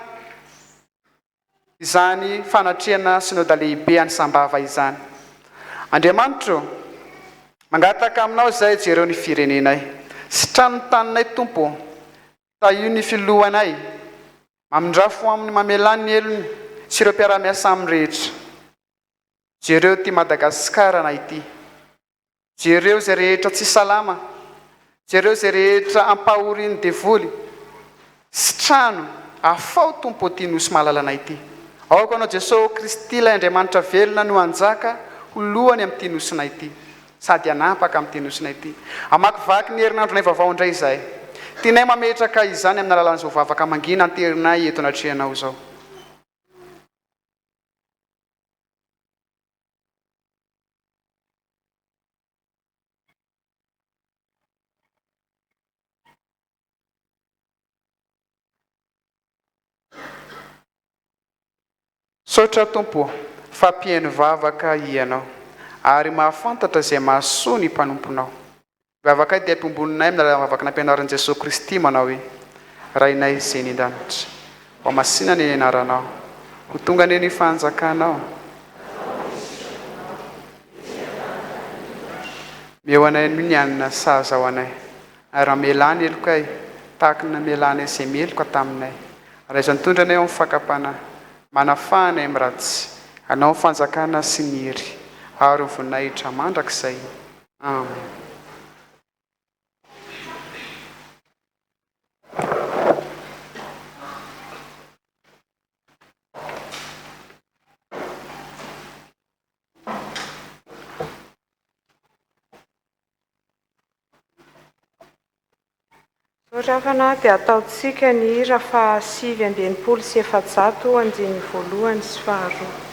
izany fanatrehana Synoda Lehibe any Sambava izany. Andriamanitra ô, mangataka Aminao izahay jereo ny firenenay. Sitrano ny taninay Tompo ô. Tahio ny filohanay. Mamindrà fo aminy mamelà ny helony sy ireo mpiara-miasa aminy rehetra. Jereo ity Madagasikara-nay ity. Jereo izay rehetra tsy salama. Jereo izay rehetra ampahorian'ny devoly. Sitrano, afaho Tompo ity Nosy malalanay ity. Aoka Anao Jesoa Kristy ilay Andriamanitra velona no hanjaka ho lohany amin'ity Nosinay ity. Sady hanapaka amin'ity Nosinay ity. Hamakivaky ny herinandronay vaovao indray izahay. Tianay mametraka izany amin'ny alalan'izao vavaka mangina anterinay eto anatrehanao izao. Misaotra Tompo ô, fa mpihaino vavaka Hianao, ary mahafantatra izay mahasoa ny mpanomponao. Ny vavakay dia ampiombononay amin'ny alalan'ny vavaka nampianarin'i Jesoa Kristy manao hoe, Rainay izay any an-danitra, ho hamasina anie ny anaranao, ho tonga anie ny fanjakanao, Omeo anay anio ny hanina sahaza ho anay, ary mamelà ny helokay, tahaka ny namelanay izay meloka taminay. Ary aiza nitondra anay ao amin'ny fakam-panahy, manafaha anay amin'ny ratsy. Anao ny fanjakana sy ny hery, ary ny voninahitra mandrakizay. Amen.
Izao ry havana dia ataontsika ny hira faha 469 andininy voalohany sy faharoa.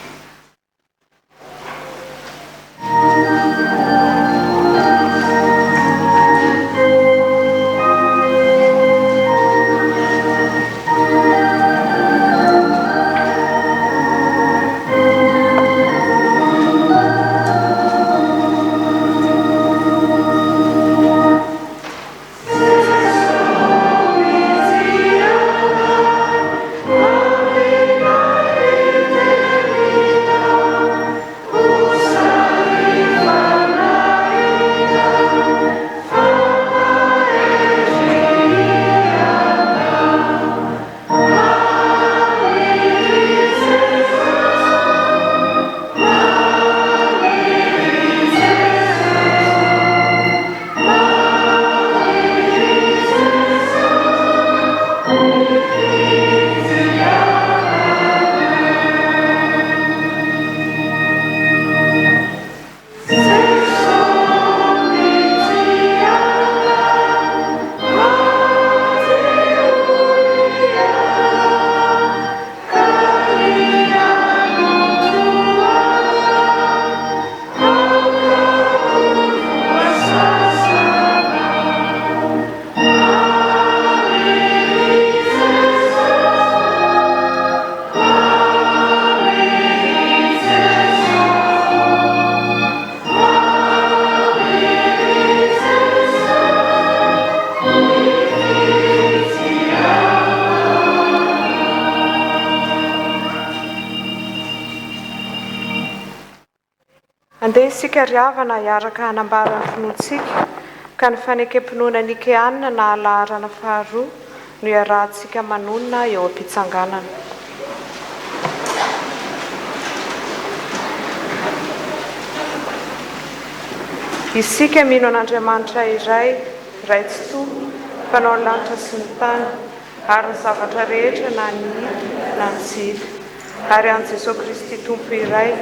Andeha isika ry havana hiaraka hanambara ny finoantsika, ka ny fanekem-pinoana Nikeana na laharana faharoa no iarahantsika manonona eo am-pitsanganana. Isika mino an'Andriamanitra iray, Ray Tsitoha, Mpanao ny lanitra sy ny tany, ary ny zavatra rehetra na ny hita na ny tsy hita, ary an'i Jesoa Kristy Tompo iray,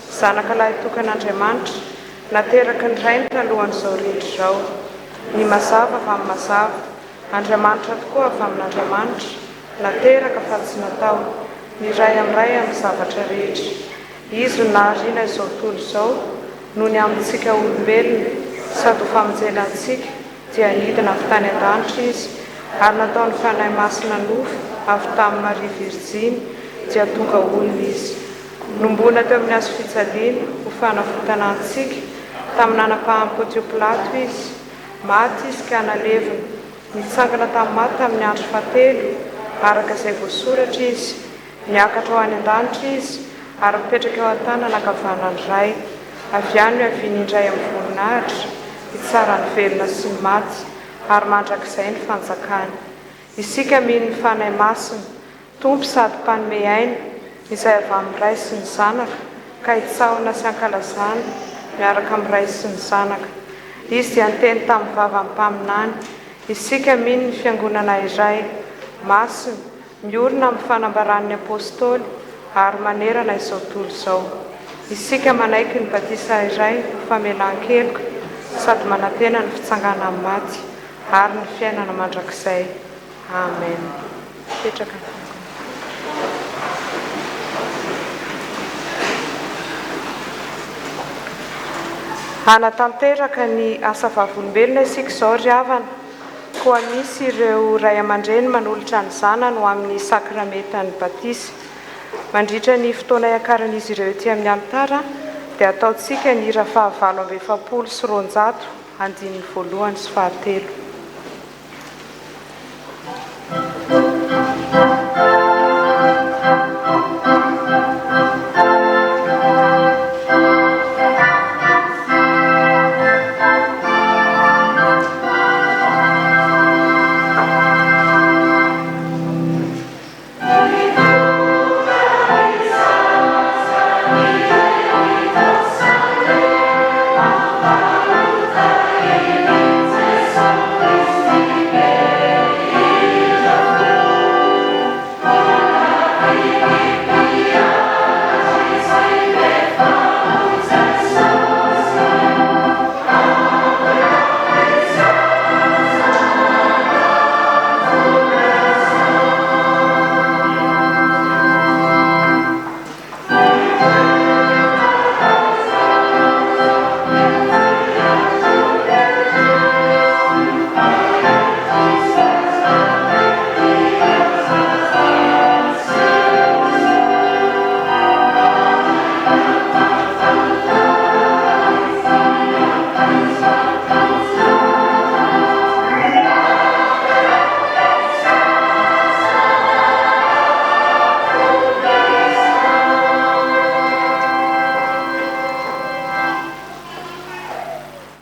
Zanaka lahitokan'Andriamanitra, nateraky ny Rainy talohan'izao rehetra izao, ny mazava avy amin'ny mazava, Andriamanitra tokoa avy amin'Andriamanitra, nateraka fa tsy natao, ny Ray amin'ny Ray amin'ny zavatra rehetra. Izy no nahariana izao tontolo izao, noho ny amintsika olombelona, sady ho famonjena antsika, dia nidina avy tany an-danitra Izy, ary nataon'ny Fanahy Masina nofo avy tamin'i Maria Virjiny, dia tonga olona Izy. Nomboana teo amin'ny hazofijaliana ho fanavotana antsika, tamin'ny nanapahan'i Pontio Pilato Izy. Maty Izy ka nalevina. Nitsangana tamin'ny maty tamin'ny andro fahatelo, araka izay voasoratra Izy. Niakatra ho any an-danitra Izy, ary mipetraka eo an-tanana ankavanan'ny Ray. Avy any no hiaviany indray amin'ny voninahitra, hitsara ny velona sy ny maty, ary mandrakizay ny fanjakany. Isika mino ny Fanahy Masina, Tompo sady Mpanome aina, izay avy amin'ny Ray sy ny Zanaka, ka hitsahona sy hankalazana miaraka amin'ny Ray sy ny Zanaka. Izy dia niteny tamin'ny vavan'ny mpaminany. Isika mino ny Fiangonana iray, masina, Miorina amin'ny fanambaran'ny Apostoly ary manerana izao tontolo izao. Isika manaiky ny batisa iray ho famelan-keloka sady manantena ny fitsanganan'ny maty ary ny fiainana mandrakizay. Amen. Mipetraka ny fiangonana. Hanatanteraka ny asa vavolombelona isika izao ry havana. Koa misy ireo ray aman-dreny manolotra ny zanany ho amin'ny sakramentan'ny batisa. Mandritra ny fotoana iakaran'izy ireo ety amin'ny alitara dia ataontsika ny hira faha 248, andininy voalohany sy fahatelo.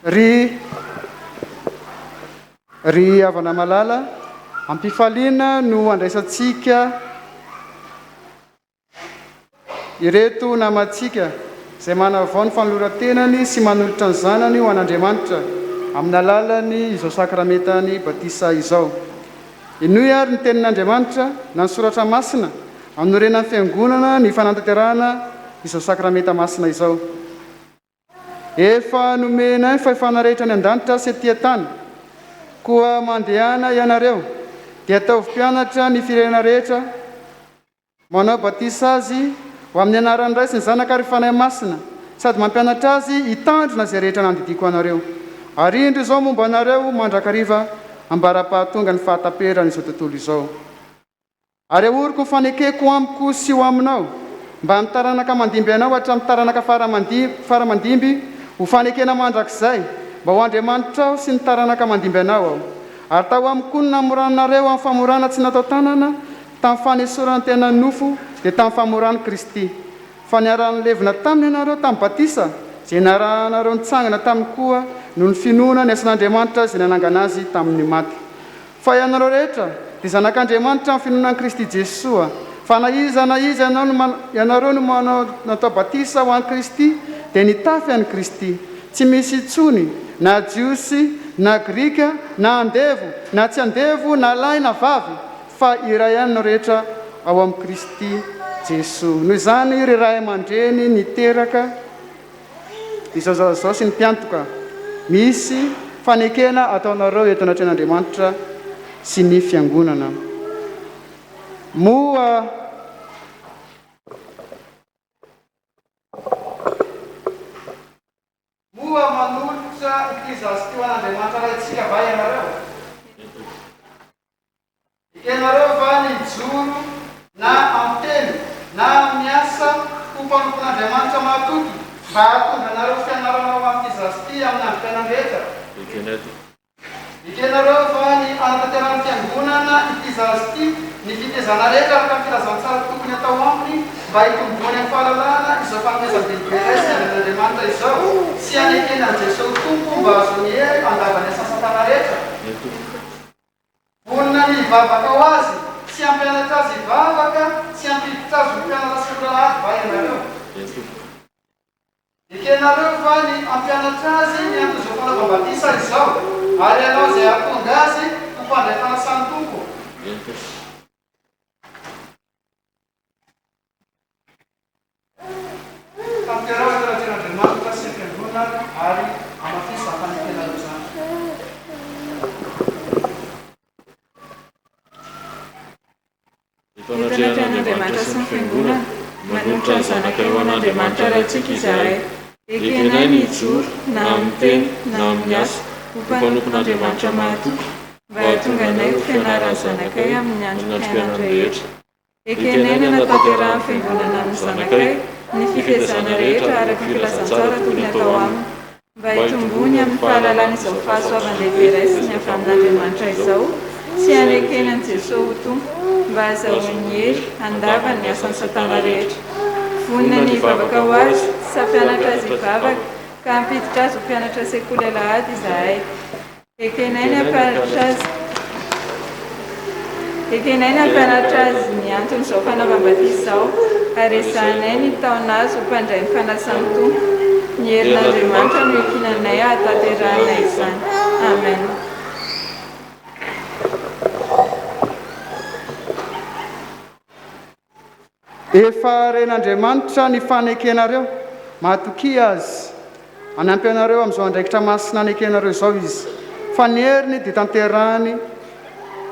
Ry Ry havana malala, am-pifaliana no andraisantsika Ireto namantsika izay manavao ny fanoloran-tenany sy manolotra ny zanany ho an'Andriamanitra amin'ny alalan'ny izao sakramentan'ny batisa izao. Henoy àry ny Tenin'Andriamanitra na ny Soratra Masina anorenan'ny Fiangonana ny fanatanterahana izao sakramenta masina izao. Efa nomenay ny fahefana rehetra any an-danitra sy ety an-tany. Koa mandehana ianareo, dia ataovy mpianatra ny firenena rehetra, Manao batisa azy ho amin'ny anaran'ny Ray sy ny Zanaka ary Fanahy Masina, sady mampianatra azy hitandrina izay rehetra nandidiako anareo. Ary indro izao momba anareo mandrakariva ambara-pahatonga ny fahataperan'izao tontolo izao. Ary ahoriko ny fanekeko ho amiko sy ho aminao, mbamin'ny taranaka mandimby anao hatramin'ny taranaka fara mandimby, ho fanekena mandrakizay, mba ho Andriamanitrao sy ny taranaka mandimby anao aho. Ary tao amiko koa no namoranareo amin'ny famorana tsy natao tanana, Tamin'ny fanesorana ny tenan'ny nofo, dia tamin'ny famoran'i Kristy. Fa niara-nilevina taminy ianareo tamin'ny batisa, izay narahanareo nitsangana taminy koa noho ny finoana ny asan'Andriamanitra izay nanangana Azy tamin'ny maty. Fa ianareo rehetra dia zanak'Andriamanitra amin'ny finoana an'i Kristy Jesoa. Fa na iza na iza ianao no man, ianareo no manao natao batisa ho an'i Kristy dia nitafy an'i Kristy. Tsy misy intsony na Jiosy na Grika na andevo na tsy andevo na lahy na vavy fa iray ihany ny rehetra ao amin'i Kristy Jesoa. Noho izany ry ray aman-dreny niteraka izao zaza izao sy ny mpiantoka, misy fanekena ataonareo eto anatrehan'Andriamanitra sy ny Fiangonana. Moa. Moa manolotra ity zaza ity ho an'Andriamanitra Raintsika va ianareo? Ekenareo va ny hijoro na amin'ny teny na amin'ny asa ho mpanompon'Andriamanitra mahatoky mba hahatonga anareo ho fianarana ho amin'ity zaza ity amin'ny androm-piainany rehetra?
Ekenay tompoko.
Ekenareo va ny hanatanterahan'ny Fiangonana ity zaza ity ny fitezana rehetra araka ny filazantsara tokony hatao aminy mba hitomboany amin'ny fahalalana izao fanomezam-dehibe raisiny avy amin'Andriamanitra izao sy hanekeny an'i Jesoa ho Tompo mba hahazoany hery handava ny asan'i Satana rehetra?
Eny tompoko.
Vonona ny hivavaka ho azy sy hampianatra azy hivavaka sy hampiditra azy ho mpianatra sekoly alahady va ianareo?
Eny tompoko.
Ekenareo va ny hampianatra azy ny anton'izao fanaovam-batisa izao ary hanao izay hahatonga azy ho mpandray fanasan'ny Tompo?
Eny tompoko.
Tanteraho eto anatrehan'Andriamanitra sy ny Fiangonana ary hamafiso izany fanekenareo izany.
Eto anatrehan'Andriamanitra sy ny Fiangonana, manolotra ny zanakay ho an'Andriamanitra Raintsika izahay.
Ekenay ny hijoro, na amin'ny teny, na amin'ny asa, ho mpanompon'Andriamanitra mahatoky, mba hahatonga anay ho fianaran'ny zanakay amin'ny androm-piainany rehetra. Ekenay ny hanatanterahan'ny Fiangonana amin'ny zanakay ny fitezana rehetra araka ny filazantsara tokony hatao aminy, mba hitomboany amin'ny fahalalany izao fahasoavan-dehibe raisiny avy amin'Andriamanitra izao sy hanekeny an'i Jesoa ho Tompo, mba hahazahoany hery handavany ny asan'i Satana rehetra. Vonona ny hivavaka ho azy sy hampianatra azy hivavaka ka hampiditra azy ho mpianatra sekoly alahady izahay. Ekenay ny hampianatra azy Ekenay ny hampianatra azy ny anton'izao fanaovam-batisa izao, ary ezahanay ny hitaona azy ho mpandray ny fanasan'ny Tompo. Ny herin'Andriamanitra no iankinanay hahatanterahanay izany. Amen.
Efa ren'Andriamanitra ny fanekenareo, matokia Azy. Hanampy anareo amin'izao andraikitra masina anekenareo izao Izy, fa ny heriny dia tanterahiny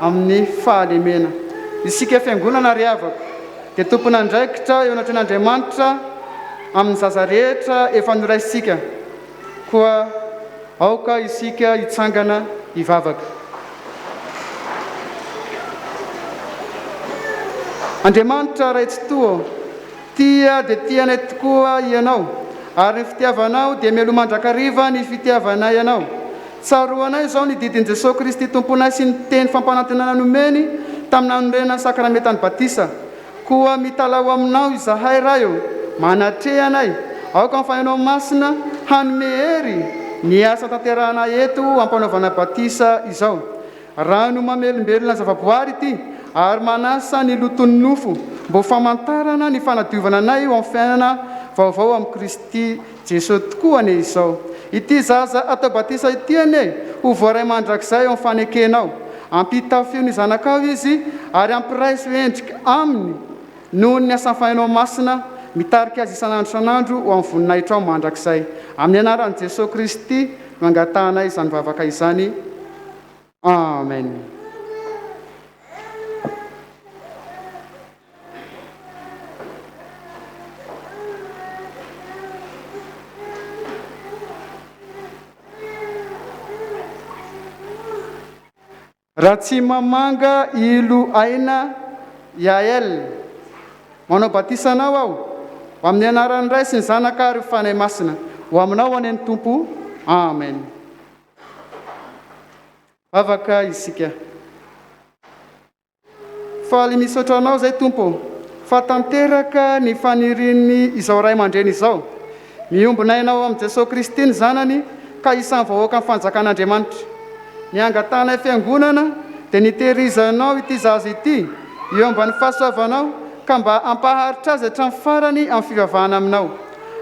amin'ny fahalemena. Isika Fiangonana ry havako, dia tompon'andraikitra eo anatrehan'Andriamanitra amin'ny zaza rehetra efa noraisintsika. Koa aoka isika hitsangana hivavaka. Andriamanitra Ray Tsitoha ô, tia dia tia anay tokoa Ianao, ary ny fitiavanao dia mialoha mandrakariva ny fitiavanay Anao. Tsaroanay izao ny didin'i Jesoa Kristy Tomponay sy ny teny fampanantenana nomeny tamin'ny nanorenana ny sakramentan'ny batisa. Koa mitalaho aminao izahay, Ray ô, manatreha anay, aoka ny Fanahinao Masina hanome hery ny asa tanterahana eto ampanaovana batisa izao. Rano mamelombelona zavaboary ity ary manasa ny loton'ny nofo mba ho famantarana ny fanadiovana anay ho amin'ny fiainana vaovao amin'i Kristy Jesoa tokoa anie izao. Ity zaza atao batisa ity anie ho voaray mandrakizay ao amin'ny fanekenao. Ampitafio ny zanakao izy ary ampiraiso endrika aminy noho ny asan'ny Fanahinao Masina mitarika azy isan'andro isan'andro ho amin'ny voninahitrao mandrakizay. Amin'ny anaran'i Jesoa Kristy no angatahanay izany vavaka izany. Amen. Ratsimamanga Ilo Aina Yael, Manao batisa anao aho, ho amin'ny anaran'ny Ray sy ny Zanaka ary Fanahy Masina. Ho aminao anie ny Tompo. Amen. Vavaka isika. Faly misaotra Anao izay Tompo ô, fa tanteraka ny fanirian'ny izao ray aman-dreny izao. Miombona aina ao amin'i Jesoa Kristy ny Zanany ka isan'ny vahoakan'ny fanjakan'Andriamanitra. Ny angatahanay Fiangonana dia ny hitehirizanao ity zaza ity eo ambany fahasoavanao ka mba hampaharitra azy hatramin'ny farany amin'ny fivavahana aminao.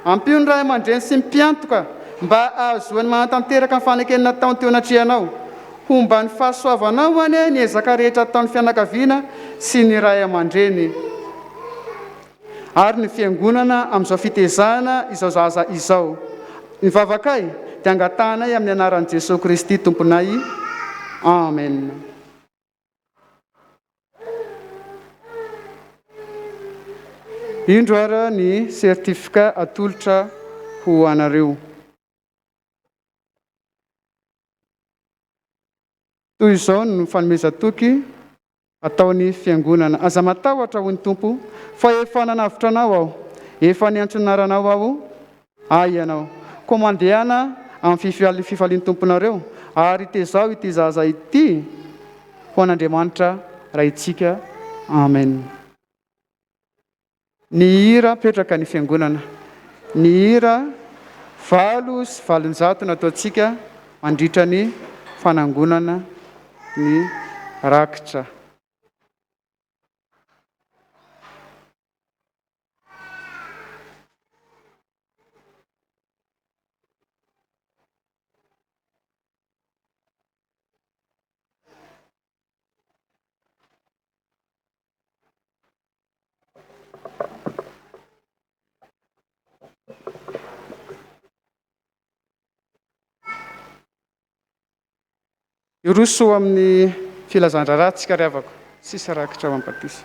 Ampio ny ray aman-dreny sy ny mpiantoka mba hahazoany manatanteraka ny fanekena nataony teo anatrehanao. Homba ny fahasoavanao anie ny ezaka rehetra ataon'ny fianakaviana sy ny ray aman-dreny ary ny Fiangonana amin'izao fitezana izao zaza izao. Ny vavakay dia angatahanay amin'ny anaran'i Jesoa Kristy Tomponay. Amen. Indro ary ny certificat atolotra ho anareo. Toy izao no fanomezan-toky ataon'ny Fiangonana, Aza matahotra, hoy ny Tompo, fa efa nanavotra anao Aho, efa niantso ny anaranao Aho, Ahy ianao. Koa mandehana amin'ny fifalian'ny Tomponareo, ary tezao ity zaza ity ho an'Andriamanitra Raintsika. Amen. Ny hira apetraka ny Fiangonana. Ny hira 808 nataontsika mandritra ny fanangonana ny rakitra. Hiroso amin'ny filazan-draharaha tsika ry havako. Tsisy rakitra ao amin'ny batisa.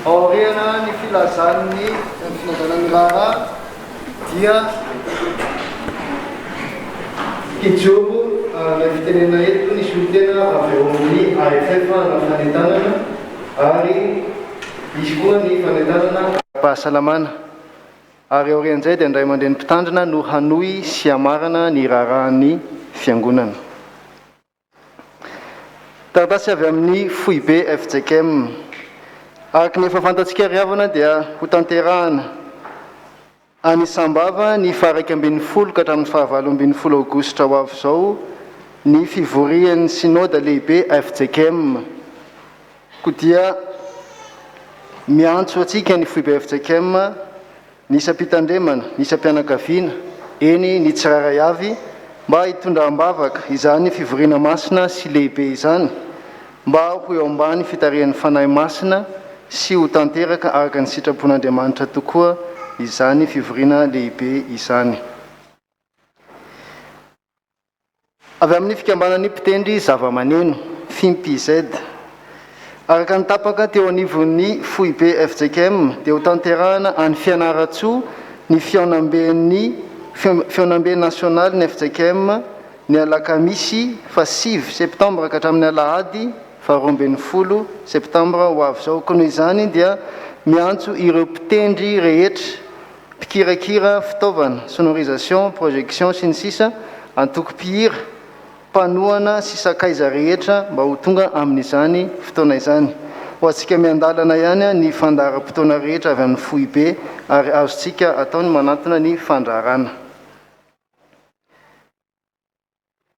Aoriana ny filazan'ny filazana ny raharaha dia Hijoro ilay fitenenana eto ny solontena avy ao amin'ny AFF hanao fanentanana ary hisy koa ny fanentanana ara-pahasalamana ary aorian'izay dia ny ray aman-dreny mpitandrina no hanohy sy hamarana ny raharahan'ny fiangonana. Taratasy avy amin'ny foibe fjkm. Araka ny efa fantatsika ry havana dia hotanterahana any Sambava ny faha-11 ka hatramin'ny faha-18 aogositra ho avy izao ny fivorian'ny Synoda lehibe fjkm. Koa dia miantso antsika ny foibe fjkm Ny isam-pitandremana, ny isam-pianakaviana, eny ny tsirairay avy, mba hitondra am-bavaka izany fivoriana masina sy lehibe izany, mba ho eo ambany fitarihan'ny Fanahy Masina sy ho tanteraka araka ny sitrapon'Andriamanitra tokoa izany fivoriana lehibe izany. Avy amin'ny fikambanan'ny mpitendry zavamaneno, Fimpz. Araka ny tapaka teo anivon'ny foibe fjkm dia hotanterahana any Fianarantsoa ny fihaonamben'ny fihaonambe nasionalin'ny fjkm ny alakamisy fahasivy septambra ka hatramin'ny alahady faharoa ambin'ny folo septambra ho avy izao. Koa noho izany dia miantso ireo mpitendry rehetra mpikirakira fitaovana, sonorisation, projection, sy ny sisa, antoko mpihira, mpanohana sy sakaiza rehetra mba ho tonga amin'izany fotoana izany. Ho antsika miandalana ihany ny fandaharam-potoana rehetra avy amin'ny foibe ary azontsika atao ny manantona ny fandrarana.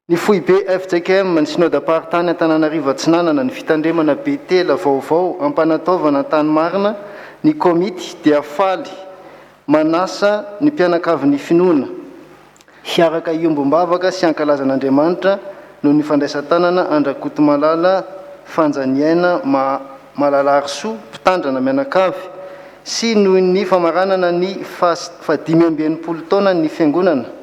Ny Foibe fjkm, ny Synodam-paritany Antananarivo Atsinanana, ny Fitandremana Betela vaovao Ampanataovana Antanimarina, ny Komity dia faly manasa ny mpianakavin'ny finoana hiaraka hiombom-bavaka sy hankalaza an'Andriamanitra noho ny fandraisan-tanana an-dRakotomalala Fanjaniaina Malalarisoa Mpitandrana mianakavy sy noho ny famaranana ny faha-65 taonan'ny Fiangonana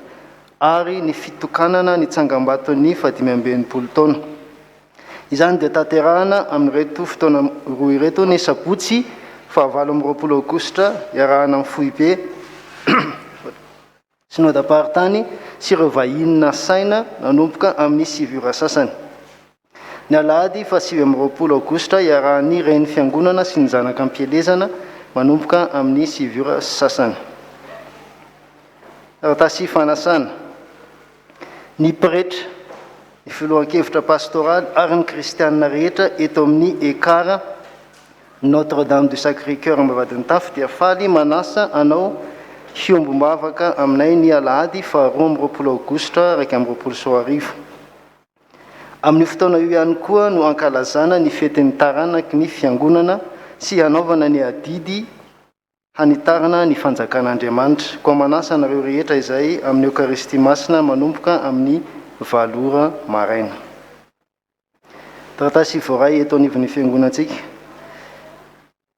ary ny fitokanana ny tsangambaton'ny faha-65 taona. Izany dia tanterahana amin'ireto fotoana roa ireto, ny sabotsy Faha 28 aogositra, iarahana amin'ny foibe Synodam-paritany sy ireo vahiny nasaina nanomboka amin'ny 9 ora sasany. Ny alahady faha 29 aogositra iarahan'ny Reny Fiangonana sy ny Zanaka am-pielezana manomboka amin'ny 9 ora sy sasany. Taratasy fanasana. Ny pretra, ny filohan-kevitra pastoraly ary ny kristianina rehetra eto amin'ny Ekar Notre Dame du Sacré Coeur Ambavahadinitafo dia faly manasa anao hiombom-bavaka aminay ny alahady faha 22 aogositra 2021. Amin'io fotoana io ihany koa no ankalazana ny fetin'ny taranaky ny Fiangonana sy hanaovana ny adidy hanitarana ny fanjakan'Andriamanitra. Koa manasa anareo rehetra izay amin'ny Eokaristia Masina manomboka amin'ny valo ora maraina. Taratasy voaray eto anivon'ny Fiangonantsika.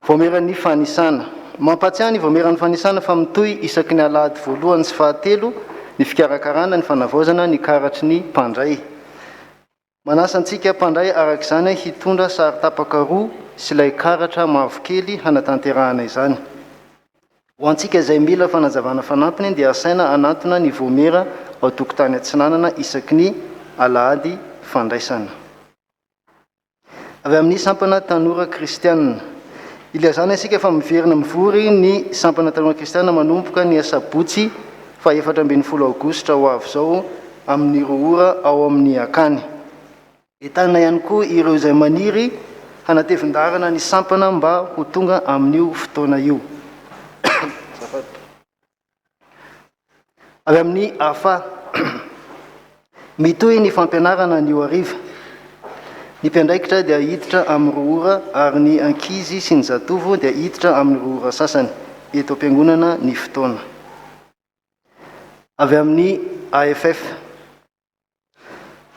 Vaomieran'ny Fanisana. Mampahatsiahy ny Vaomieran'ny Fanisana fa mitohy isaky ny alahady voalohany sy fahatelo ny fikarakarana ny fanavaozana ny karatry ny mpandray. Manasa antsika mpandray araka izany hitondra sary tapaka roa sy ilay karatra mavokely hanatanterahana izany. Ho antsika izay mila fanazavana fanampiny dia asaina hanantona ny Vaomiera ao Tokotany Atsinanana isaky ny alahady fandraisana. Avy amin'ny Sampana Tanora Kristiana. Ilazana isika fa miverina mivory ny Sampana Tanora Kristiana manomboka ny asabotsy faha 14 aogositra ho avy izao amin'ny roa ora ao amin'ny Akany. Entanina ihany koa ireo izay maniry hanatevin-daharana ny sampana mba ho tonga amin'io fotoana io. Avy amin'ny AFA. Mitohy ny fampianarana anio hariva. Ny mpiandraikitra dia hiditra amin'ny roa ora ary ny ankizy sy ny zatovo dia hiditra amin'ny roa ora sasany. Eto am-piangonana ny fotoana. Avy amin'ny AFF.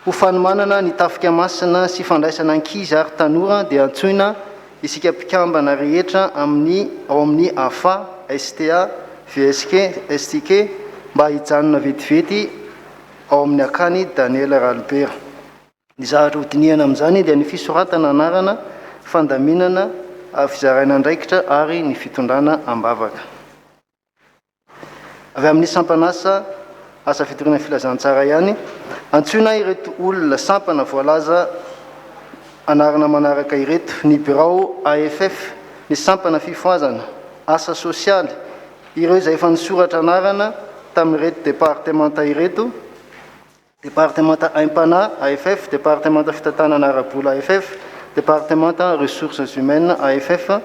Ho fanomanana ny Tafika Masina sy fandraisana ankizy ary tanora dia antsoina isika mpikambana rehetra amin'ny ao amin'ny afa, STA, VSK, STK mba hijanona vetivety ao amin'ny akany Daniel Ralibera. Ny zavatra hodinihana amin'izany dia ny fisoratana anarana, fandaminana, fizaraina andraikitra ary ny fitondrana am-bavaka. Avy amin'ny sampan'asa Asa Fitoriana Filazantsara ihany, antsoina ireto olona sampana voalaza anarana manaraka ireto, ny birao AFF, ny sampana fifohazana, asa sosialy, ireo izay efa nisoratra anarana tamin'ireto departemanta ireto, Departemanta Aim-panahy, AFF, Departemanta Fitantanana ara-bola, AFF, Departemanta Ressources Humaines, AFF,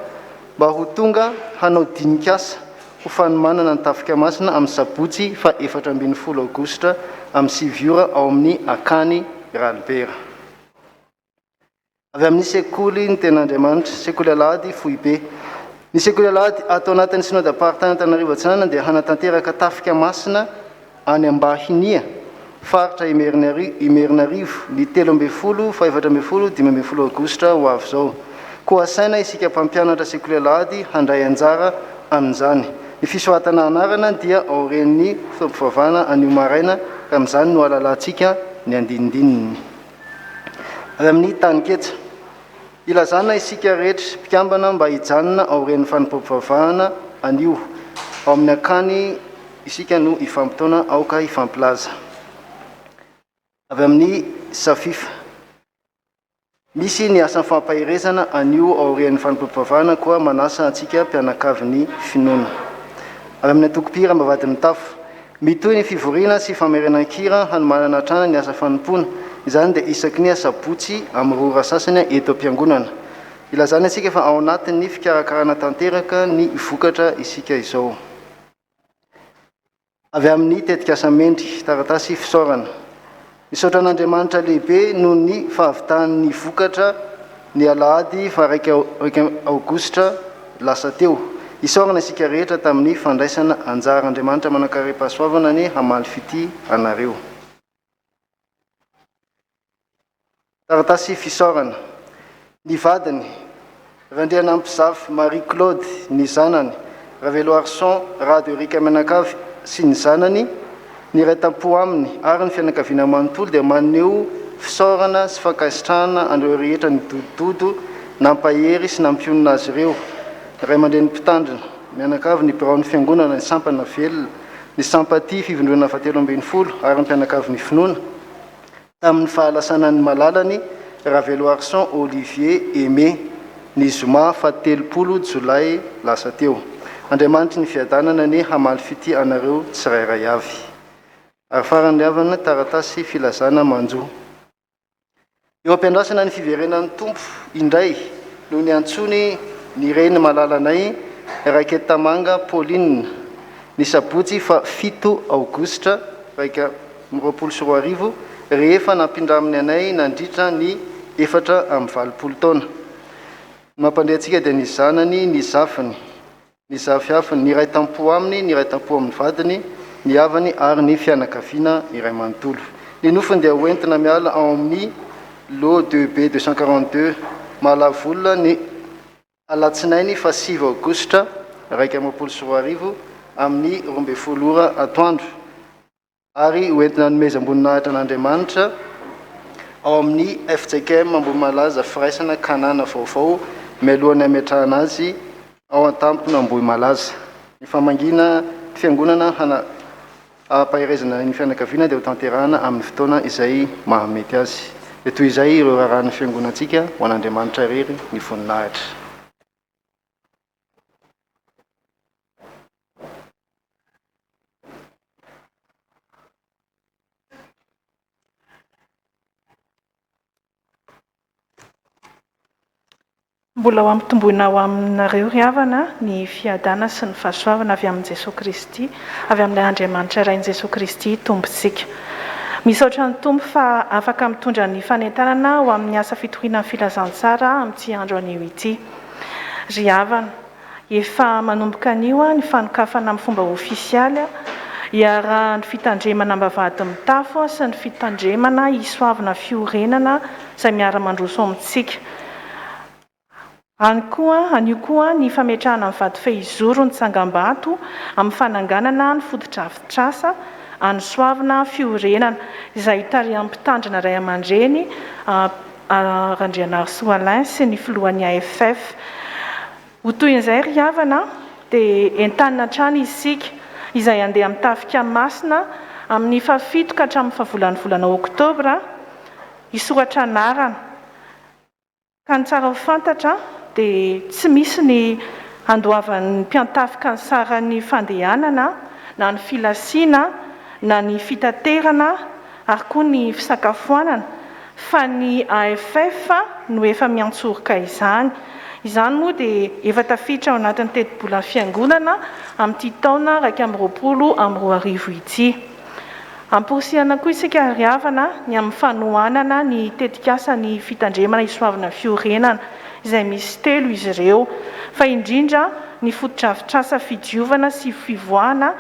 mba ho tonga hanao dinik'asa ho fanomanana ny Tafika Masina amin'ny sabotsy faha 14 aogositra amin'ny sivy ora ao amin'ny Akany Ralibera. Avy amin'ny Sekoly ny Tenin'Andriamanitra, Sekoly Alahady Foibe. Ny Sekoly Alahady ato anatin'ny Synodam-paritany Antananarivo Atsinanana dia hanatanteraka tafika masina any Ambahinia, faritra Imerinarivo, ny 13, faha 14, 15 aogositra ho avy izao. Koa asaina isika mpampianatra Sekoly Alahady handray anjara amin'izany. Ny fisoratana anarana dia aorian'ny fotoam-pivavahana anio maraina ka amin'izany no hahalalantsika ny andinindininy. Avy amin'ny taninketsa. Ilazana isika rehetra mpikambana mba hijanona aorian'ny fanompoam-pivavahana anio. Ao amin'ny akany isika no hifampitaona aoka hifampilaza. Avy amin'ny Safifa. Misy ny asan'ny fampaherezana anio aorian'ny fanompoam-pivavahana koa manasa antsika mpianakavin'ny finoana. Avy amin'ny antoko mpihira Ambavahadimitafo. Mitohy ny fivoriana sy famerenan-kira hanomanana hatrany ny asa fanompoana. Izany dia isaky ny asabotsy amin'ny roa ora sasany eto am-piangonana. Ilazana isika fa ao anatin'ny fikarakarana tanteraka ny vokatra isika izao. Avy amin'ny tetikasa Mendry, taratasy fisaorana. Misaotra an'Andriamanitra lehibe noho ny fahavitan'ny vokatra ny alahady faha iraika aogositra lasa teo. Isaorana isika rehetra tamin'ny fandraisana anjara. Andriamanitra manankarem-pahasoavana anie hamaly fitia anareo. Taratasy fisaorana. Ny vadiny, Randrianampizafy Marie Claude, ny zanany, Raveloarison Rado Eric mianakavy sy ny zanany, ny iray tampo aminy ary ny fianakaviana manontolo dia maneho fisaorana sy fankasitrahana an'ireo rehetra nidodododo, nampahery sy nampionona azy ireo. Ray aman-dreny Mpitandrina mianakavy, ny Biraon'ny Fiangonana, ny Sampana Velona, ny Sampati Fivondronana fahatelo ambin'ny folo ary ny mpianakavin'ny finoana, tamin'ny fahalasanan'ny malalany Raveloarison Olivier Aimé, ny zoma faha telopolo jolay lasa teo. Andriamanitry ny fiadanana anie hamaly fitia anareo tsirairay avy. Ary farany ry havana, taratasy filazana manjo. Eo am-piandrasana ny fiverenan'ny Tompo indray no niantsoany ny reny malalanay Raiketamanga Pauline, ny sabotsy faha fito aogositra 2021, rehefa nampindraminy anay nandritra ny 84 taona. Ny mampandre antsika dia ny zanany, ny zafiny. Ny zafiafiny, ny iray tampo aminy, ny iray tampo amin'ny vadiny, ny havany ary ny fianakaviana iray manontolo. Ny nofony dia hoentina miala ao amin'ny Lot deux B 242 Mahalavolona ny alatsinainy fahasivy aogositra 2021 amin'ny 12 ora atoandro. Ary ho entina hanomezam-boninahitra an'Andriamanitra ao amin'ny fjkm Ambohimalaza Firaisana Kanana Vaovao mialohan'ny hametrahana azy ao an-tampon'Ambohimalaza. Ny famangiana ny fiangonana hana hampaherezana ny fianakaviana dia hotanterahana amin'ny fotoana izay mahamety azy. Dia toy izay ireo raharahan'ny fiangonantsika ho an'Andriamanitra irery ny voninahitra.
Mbola ho ampitomboina ho aminareo ry havana ny fiadana sy ny fahasoavana avy amin'i Jesoa Kristy, avy amin'ilay Andriamanitra Rain'i Jesoa Kristy Tompontsika. Misaotra ny Tompo fa afaka mitondra ny fanentanana ho amin'ny asa fitoriana ny filazantsara amin'ity andro anio ity. Ry havana, Efa manomboka anio ny fanokafana amin'ny fomba ofisialy iarahan'ny fitandremana Ambavahady Mitafo sy ny fitandremana Isoavina Fiorenana izay miara-mandroso amintsika. Any koa, anio koa ny fametrahana ny vato fehizoro ny tsangambato amin'ny fananganana ny fotodrafitrasa any Soavina Fiorenana izay tarihan'ny mpitandrina ray aman-dreny Randrianarisoa Alain sy ny filohan'ny AFF. Ho tohin'izay ry havana dia entanina hatrany isika izay handeha amin'ny tafika masina amin'ny fahafito ka hatramin'ny fahavolan'ny volana oktobra hisoratra anarana. Ka ny tsara ho fantatra dia tsy misy ny handoavan'ny mpiantafika ny saran'ny fandehanana na ny filasiana na ny fitaterana ary koa ny fisakafoanana fa ny AFF no efa miantsoroka izany. Izany moa dia efa tafiditra ao anatin'ny tetibolan'ny Fiangonana amin'ity taona 2021 ity. Amporisihana koa isika ry havana ny amin'ny fanohanana ny tetikasan'ny fitandremana hisoavina fiorenana, izay misy telo izy ireo, fa indrindra ny fotodrafitrasa fidiovana sy fivoahana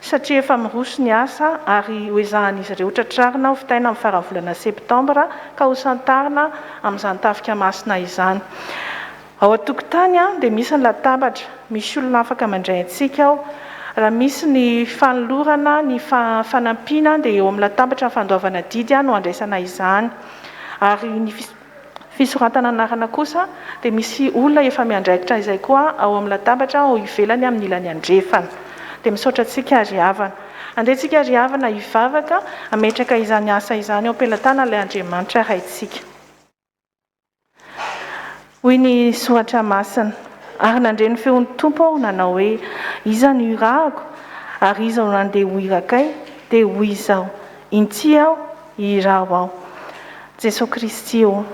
satria efa miroso ny asa ary hoezahan'izy ireo tratrarina ho vitaina amin'ny faran'ny volana septambra ka ho santarina amin'izany tafika masina izany. Ao an-tokotany dia misy ny latabatra, misy olona afaka mandray antsika ao. Raha misy ny fanolorana, ny fanampiana dia eo amin'ny latabatra ny fandoavana adidy no andraisana izany. Ary ny Fisoratana anarana kosa dia misy olona efa miandraikitra izay koa ao amin'ny latabatra ao ivelany amin'ny ilany andrefana. Dia misaotra antsika ry havana. Andeha tsika ry havana hivavaka hametraka izany asa izany eo am-pelatanan'ilay Andriamanitra Raintsika. Hoy ny Soratra Masina, Ary nandre ny feon'ny Tompo aho nanao hoe, Iza no hirahako? Ary iza no handeha ho irakay? Dia hoy izaho, Inty aho, Iraho aho. Jesoa Kristy ô,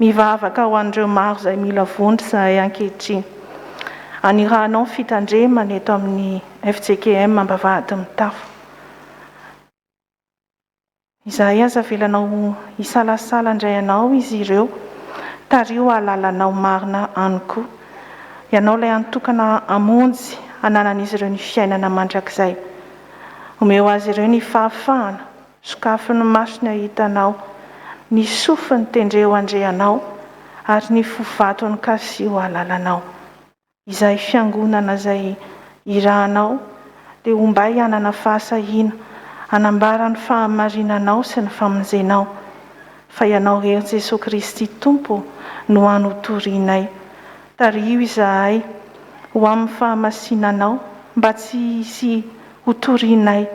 mivavaka ho an'ireo maro izay mila vonjy izahay ankehitriny. Anirahanao ny fitandremana eto amin'ny fjkm Ambavahady Mitafo. Izahay aza avelanao hisalasala handray Anao izy ireo. Tariho hahalala Anao marina any koa. Ianao ilay hany tokana hamonjy hananan'izy ireo ny fiainana mandrakizay. Omeo azy ireo ny fahafahana Sokafy ny masony hahita Anao, ny sofiny tendreo handre Anao, ary ny fo vatony kasiho hahalala Anao. Izahay Fiangonana izay irahanao dia ombay hanana fahasahiana hanambara ny fahamarinanao sy ny famonjenao, fa Ianao irery Jesoa Kristy Tompo no hany ho torianay. Tariho izahay. ho amin'ny fahamasinanao, mba tsy hisy ho torianay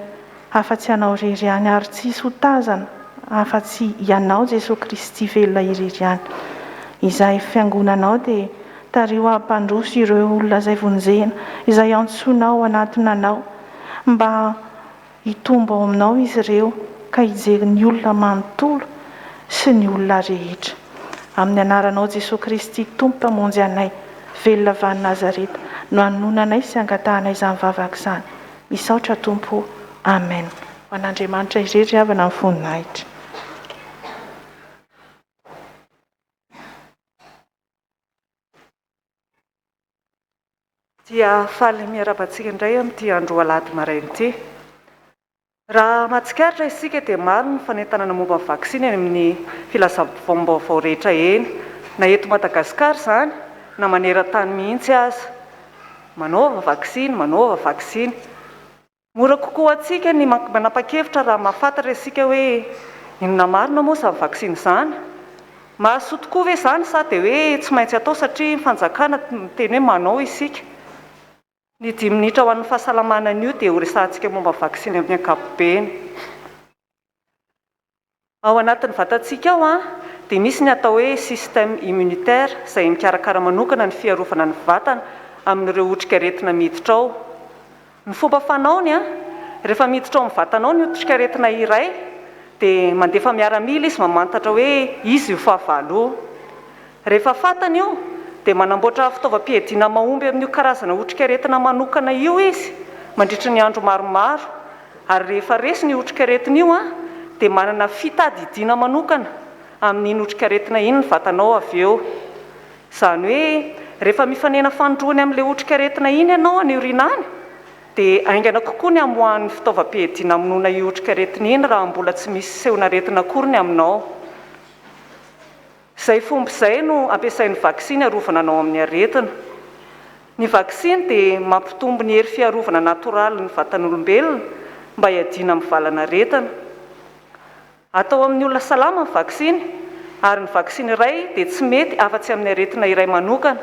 afa-tsy Ianao irery ihany, ary tsy hisy ho tazana afa-tsy Ianao Jesoa Kristy velona irery ihany. Izahay Fiangonanao dia tariho hampandroso ireo olona izay vonjena, izay antsoinao hanatona Anao, mba hitombo ao aminao izy ireo ka hijery ny olona manontolo sy ny olona rehetra. Amin'ny anaranao Jesoa Kristy Tompo Mpamonjy anay, velona avy any Nazareta, no anononanay sy angatahanay izany vavaka izany. Misaotra Tompo o. Amen. Ho an'Andriamanitra irery ry havana ny voninahitra.
Dia faly miarahaba antsika indray amin'ity andro alahady maraina ity. Raha mahatsikaritra isika dia maro ny fanentanana momba ny vaksiny eny amin'ny filazam-baovao rehetra eny, na eto Madagasikara izany na maneran-tany mihitsy aza. Manaova vaksiny, manaova vaksiny. Mora kokoa ho antsika ny manapa-kevitra raha mahafantatra isika hoe inona marina moa izany vaksiny izany? Mahasoa tokoa ve izany sa dia hoe tsy maintsy atao satria ny fanjakana miteny hoe manao isika? Ny dimy minitra ho an'ny fahasalamana anio dia horesahantsika momba ny vaksiny amin'ny ankapobeny. Ao anatin'ny vatantsika ao dia misy ny atao hoe système immunitaire izay mikarakara manokana ny fiarovana ny vatana amin'ireo otrikaretina miditra ao. Ny fomba fanaony, rehefa miditra ao amin'ny vatanao ny otrikaretina iray dia mandefa miaramila izy mamantatra hoe iza io fahavalo io. Rehefa fantany io dia manamboatra fitaovam-piadiana mahomby amin'io karazana otrikaretina manokana io izy mandritra ny andro maromaro. Ary rehefa resiny io otrikaretina io dia manana fitadidiana manokana amin'iny otrikaretina iny ny vatanao avy eo. Izany hoe rehefa mifanena fanindroany amin'ilay otrikaretina iny ianao any aoriana any dia haingana kokoa ny hamoahan'ny fitaovam-piadiana hamonoana io otrikaretina iny raha mbola tsy misy sehon'aretina akory ny aminao. Izay fomba izay no ampiasain'ny vaksiny harovana anao amin'ny aretina. Ny vaksiny dia mampitombo ny hery fiarovana natoralin'ny vatan'olombelona mba hiadiana amin'ny valan'aretina. Atao amin'ny olona salama ny vaksiny, ary ny vaksiny iray dia tsy mety afa-tsy amin'ny aretina iray manokana.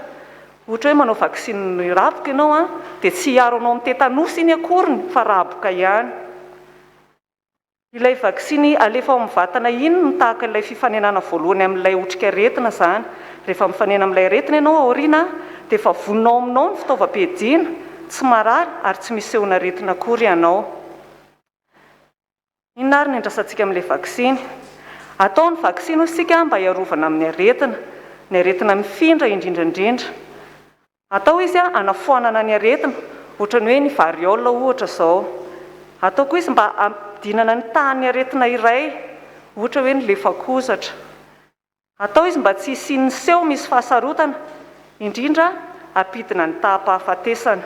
Ohatra hoe manao vaksiny raboka ianao dia tsy hiaro anao amin'ny tetanosy iny akoriny fa raboka ihany. Ilay vaksiny alefa ao amin'ny vatana iny no tahaka ilay fifanenana voalohany amin'ilay otrikaretina izany. Rehefa mifanena amin'ilay aretina ianao aoriana dia efa vonona ao aminao ny fitaovam-piadiana, tsy marary ary tsy misy sehon'aretina akory ianao. Inona ary ny andrasantsika amin'ilay vaksiny? Atao ny vaksiny hoy isika mba hiarovana amin'ny aretina, ny aretina mifindra indrindra indrindra. Atao izy hanafoanana ny aretina, ohatran'ny hoe ny variole ohatra izao. Atao koa izy mba hampidinana ny tahan'ny aretina iray, ohatra hoe ny lefakozatra. Atao izy mba tsy hisian'ny seho misy fahasarotana, indrindra hampidina ny taham-pahafatesana.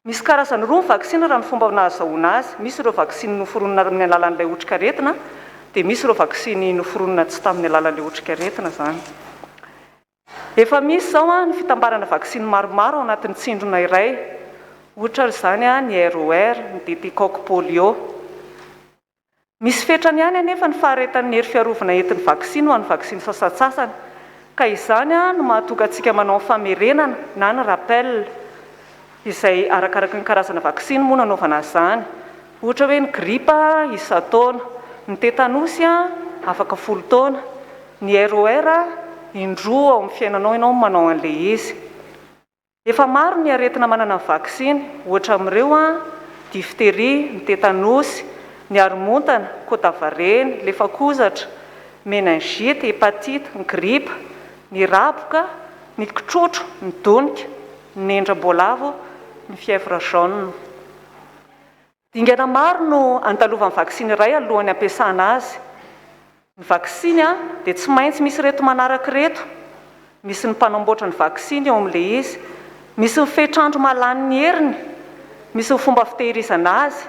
Misy karazany roa ny vaksiny raha ny fomba nahazahoana azy, misy ireo vaksiny noforonina amin'ny alalan'ilay otrikaretina, dia misy ireo vaksiny noforonina tsy tamin'ny alalan'ilay otrikaretina izany. Efa misy izao ny fitambarana vaksiny maromaro ao anatin'ny tsindrona iray, ohatra izany ny ROR, ny DT-Coq Polio. Misy fetrany ihany anefa ny faharetan'ny hery fiarovana entin'ny vaksiny ho an'ny vaksiny sasantsasany, ka izany no mahatonga antsika manao ny famerenana na ny rappel, izay arakaraky ny karazana vaksiny moa no anaovana izany, ohatra hoe ny gripa isan-taona, ny tetanosy afaka folo taona, ny ROR indroa ao amin'ny fiainanao ianao no manao an'ilay izy. Efa maro ny aretina manana ny vaksiny, ohatra amin'ireo, difteria, ny tetanosy, ny haromontana, kotavareny, lefakozatra, meningite, hepatite, ny gripa, ny raboka, ny kitrotro, ny donika, ny nendram-boalavo, ny fièvre jaune. Dingana maro no andalovan'ny vaksiny iray alohan'ny hampiasana azy. Ny vaksiny dia tsy maintsy misy ireto manaraka ireto, misy ny mpanamboatra ny vaksiny eo amin'ilay izy, misy ny fetr'andro mahalany ny heriny, misy ny fomba fitehirizana azy,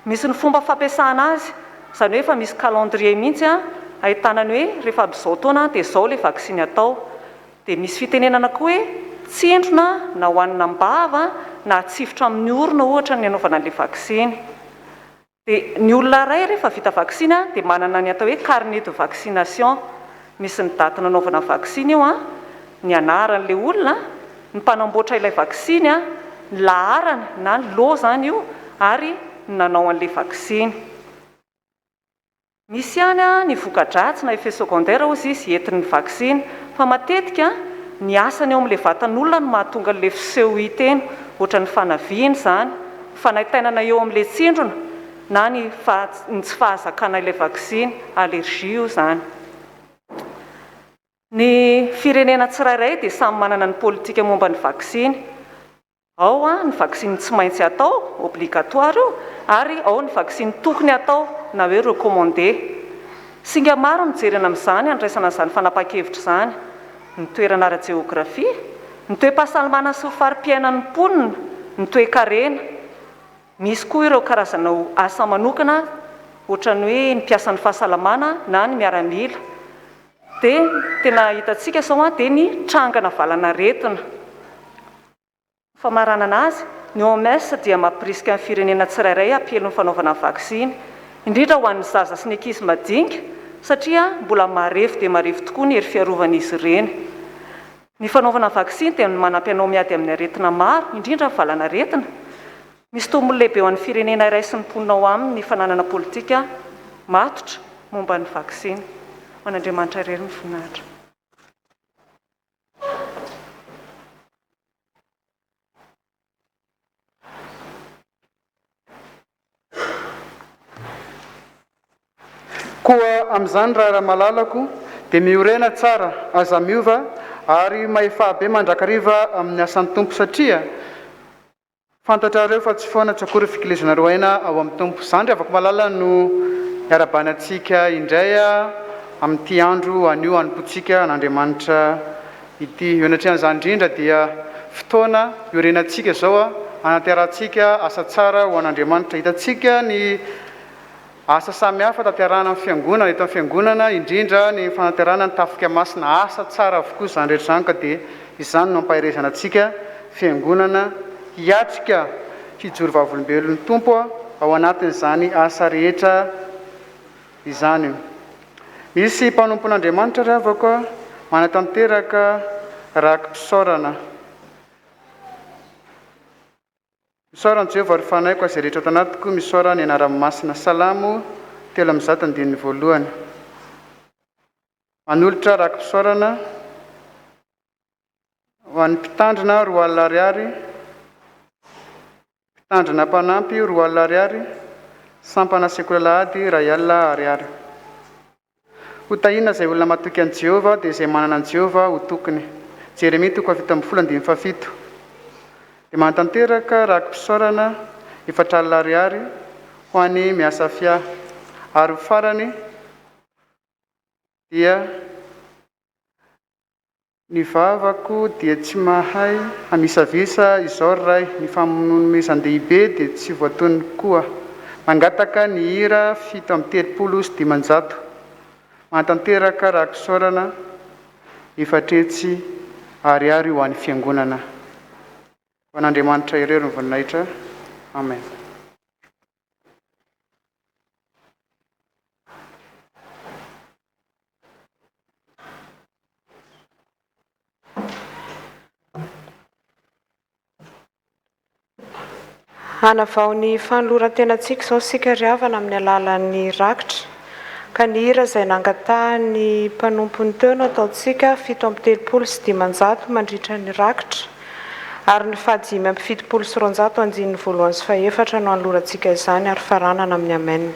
misy ny fomba fampiasana azy, izany hoe efa misy calendrier mihitsy ahitana ny hoe rehefa amin'izao taona dia izao ilay vaksiny atao. Dia misy fitenenana koa hoe tsindrona na hohanina am-bava na atsifotra amin'ny orona ohatra ny anaovana an'ilay vaksiny. Dia ny olona iray rehefa vita vaksiny dia manana ny atao hoe carnet de vaccination. Misy ny daty nanaovana vaksiny eo, ny anaran'ilay olona. ny mpanamboatra ilay vaksiny, ny laharana na ny lot izany io ary ny nanao an'ilay vaksiny. Misy ihany ny voka-dratsy na effet secondaire hozy izy entin'ny vaksiny fa matetika ny asany eo amin'ilay vatan'olona no mahatonga an'ilay fiseho hita eny, ohatran'ny fanaviana izany, fanaintainana eo amin'ilay tsindrona na ny ny tsy fahazakana ilay vaksiny, allergie io izany. Ny firenena tsirairay dia samy manana ny politika momba ny vaksiny. Ao ny vaksiny tsy maintsy atao, obligatoire io, ary ao ny vaksiny tokony atao na hoe recommandé. Singa maro no jerena amin'izany handraisana an'izany fanapahan-kevitra izany, ny toerana ara-jeografia, ny toe-pahasalamana sy ny fari-piainan'ny mponina, ny toe-karena. Misy koa ireo karazana asa manokana ohatran'ny hoe ny mpiasan'ny fahasalamana na ny miaramila. Dia tena hitantsika izao dia ny trangana valan'aretina. Famaranana azy, ny OMS dia mampirisika ny firenena tsirairay hampiely ny fanaovana ny vaksiny, indrindra ho an'ny zaza sy ny ankizy madinika, satria mbola marefo dia marefo tokoa ny hery fiarovan'izy ireny. Ny fanaovana vaksiny dia manampy anao miady amin'ny aretina maro, indrindra ny valanaretina. Misy tombony lehibe ho an'ny firenena iray sy ny mponina ao aminy ny fananana politika matotra momba ny vaksiny. Ho an'Andriamanitra irery ny voninahitra.
Koa amin'izany raharaha malalako dia miorena tsara, aza miova, ary mahefà be mandrakariva amin'ny asan'ny Tompo, satria Fantatrareo fa tsy foana tsy akory ny fikelezanareo aina ao amin'ny Tompo. Izany ry havako malala no iarahabana antsika indray amin'ity andro anio hanompoantsika an'Andriamanitra ity. Eo anatrehan'izany indrindra dia fotoana iorenantsika izao hanaterahantsika asa tsara ho an'Andriamanitra. Hitantsika ny Asa samihafa tanterahana amin'ny fiangonana, eto amin'ny fiangonana, indrindra ny fanaterana ny tafika masina. Asa tsara avokoa izany rehetra izany ka dia izany no ampaherezana antsika fiangonana hiatrika hijoro vavolombelon'ny Tompo ao anatin'izany asa rehetra izany. Misy mpanompon'Andriamanitra ry havako manatanteraka raki-pisaorana. Misaora an'i Jehovah, ry fanahiko, izay rehetra ato anatiko, misaora ny anarany masina. Salamo 103 andininy voalohany. Manolotra raki-pisaorana ho an'ny mpitandrina 20 ariary, mpitandrina mpanampy 20 ariary, sampana sekoly alahady 1000 ariary. Ho tahiana izay olona matoky an'i Jehovah, dia izay manana an'i Jehovah ho tokiny. Jeremia toko faha-17 andininy fahafito. Dia manatanteraka raki-pisaorana 40 ariary ho an'i Miasafia. Ary ho farany dia. Ny vavako dia tsy mahay hamisavisa izao ry Ray, ny fanomezan-dehibe dia tsy voatonony koa. Mangataka ny hira 537. Mahatanteraka raki-pisaorana 400 ariary ho an'ny Fiangonana. Ho an'Andriamanitra irery ny voninahitra. Amen.
Hanavao ny fanoloran-tenantsika izao isika ry havana amin'ny alalan'ny rakitra, ka ny hira izay nangatahan'ny mpanompony teo no ataontsika 537 mandritra ny rakitra, ary ny faha 275 andininy voalohany sy fahefatra no hanolorantsika izany ary faranana amin'ny Amen.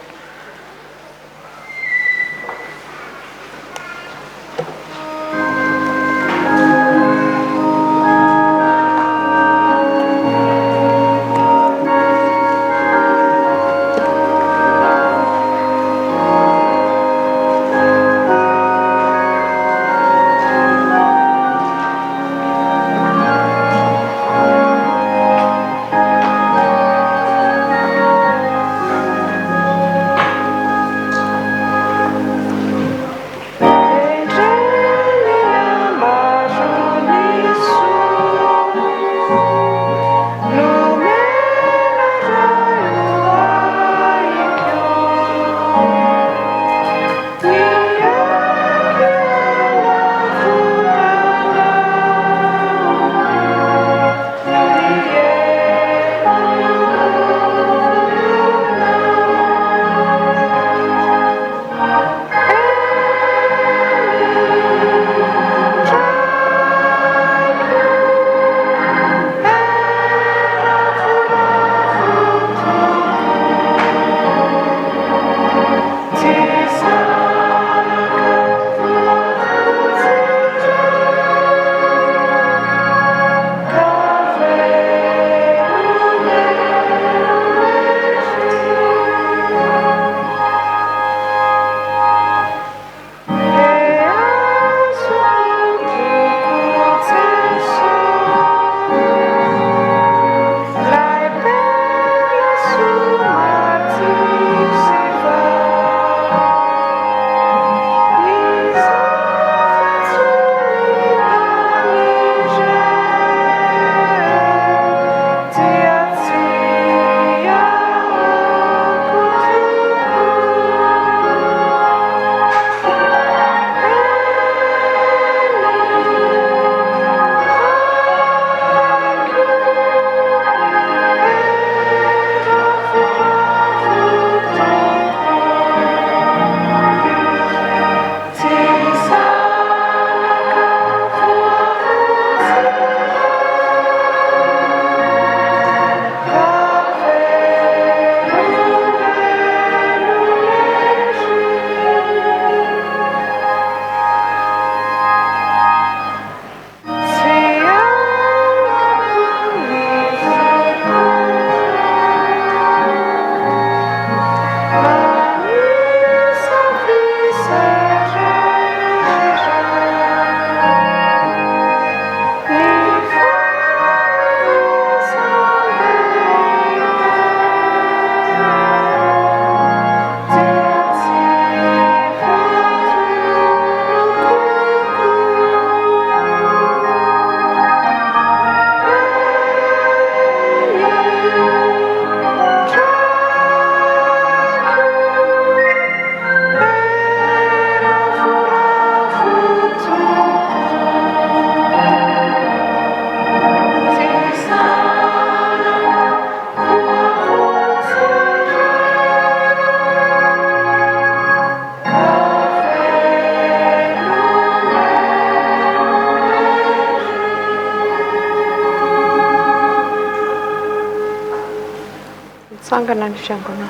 Mitsangana ny fiangonana.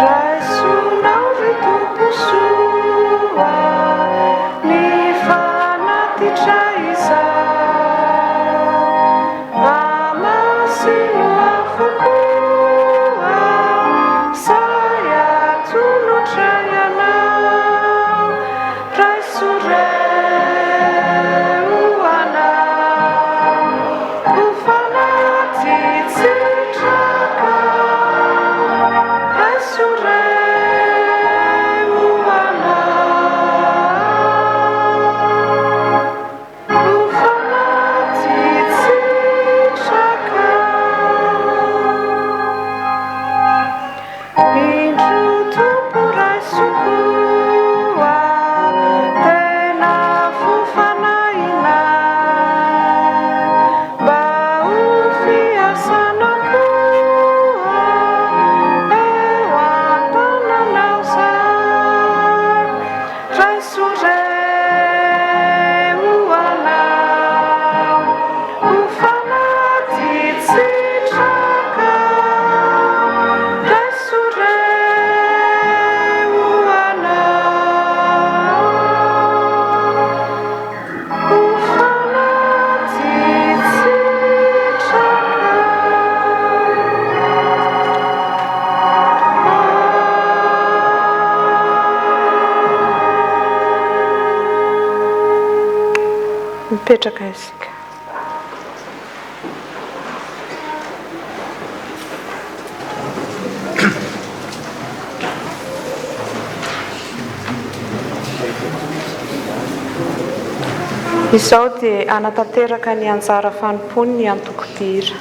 Raisonao ry Tompo soa ny fanatitra izao, Hamasino avokoa izay atolotra Ianao, Raiso re ho anao. Ho fanatitsi-traka, raiso re ho anao. Ho fanatitsi-traka. Indro Tompo raiso koa, tena fo fanahinay, mba ho fiasana koa, eo an-tananao izay. Raiso re ho anao, ho fanatitsi-traka. Raiso re ho anao, ho fanatitsi-traka. Mipetraka isika. Izao dia hanatanteraka ny anjara fanompoany ny antoko mpihira.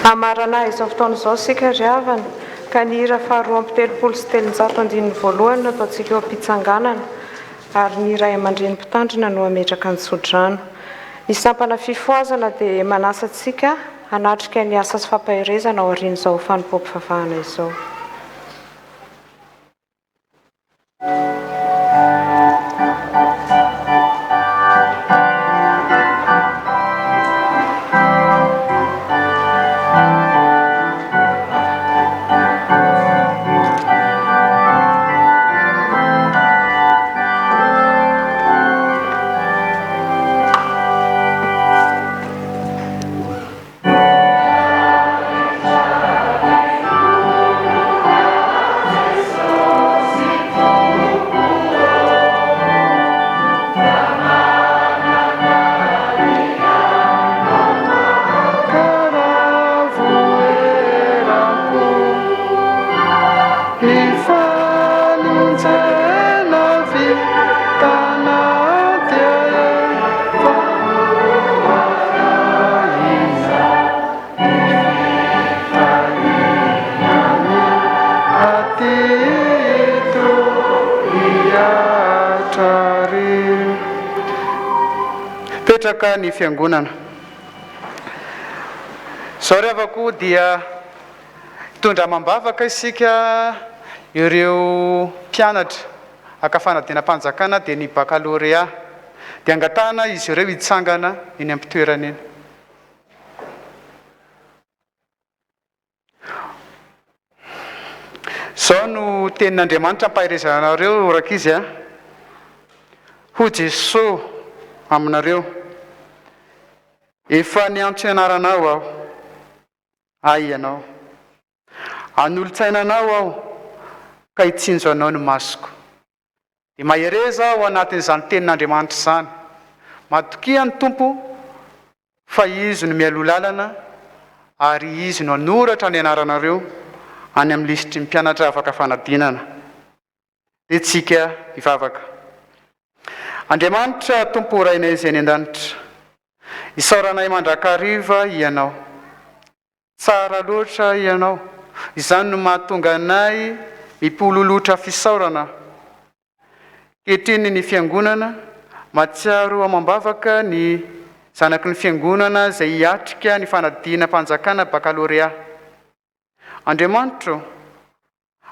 Hamarana izao fotoana izao isika ry havana, ka ny hira faha 332 andininy voalohany no ataontsika eo am-pitsanganana, ary ny ray aman-dreny mpitandrina no hametraka ny tsodrano. Ny sampana fifohazana dia manasa antsika hanatrika ny asa sy fampaherezana aorian'izao fanompoam-pivavahana izao.
Mipetraka ny fiangonana. Izao ry havako dia hitondra amam-bavaka isika ireo mpianatra haka fanadinam-panjakana dia ny bakalorea. Dia angatahana izy ireo hitsangana eny am-pitoerana eny. Izao no tenin'Andriamanitra ampaherezana anareo rankizy a! Hoy Jesoa aminareo, Efa niantso ny anaranao Aho, ahy ianao. Hanolo-tsaina anao Aho, ka hitsinjo anao ny masoko. Dia mahereza ao anatin'izany tenin'Andriamanitra izany. Matokia ny Tompo fa Izy no mialoha lalana ary Izy no hanoratra ny anaranareo any amin'ny lisitry ny mpianatra afaka fanadinana. Dia tsika hivavaka. Andriamanitra Tompo Rainay izay any an-danitra, isaoranay mandrakariva Ianao. Tsara loatra Ianao. Izany no mahatonga anay mipololotra fisaorana. Ankehitriny ny Fiangonana mahatsiaro amam-bavaka ny zanaky ny Fiangonana izay hiatrika ny fanadinam-panjakana Bakalorea. Andriamanitro,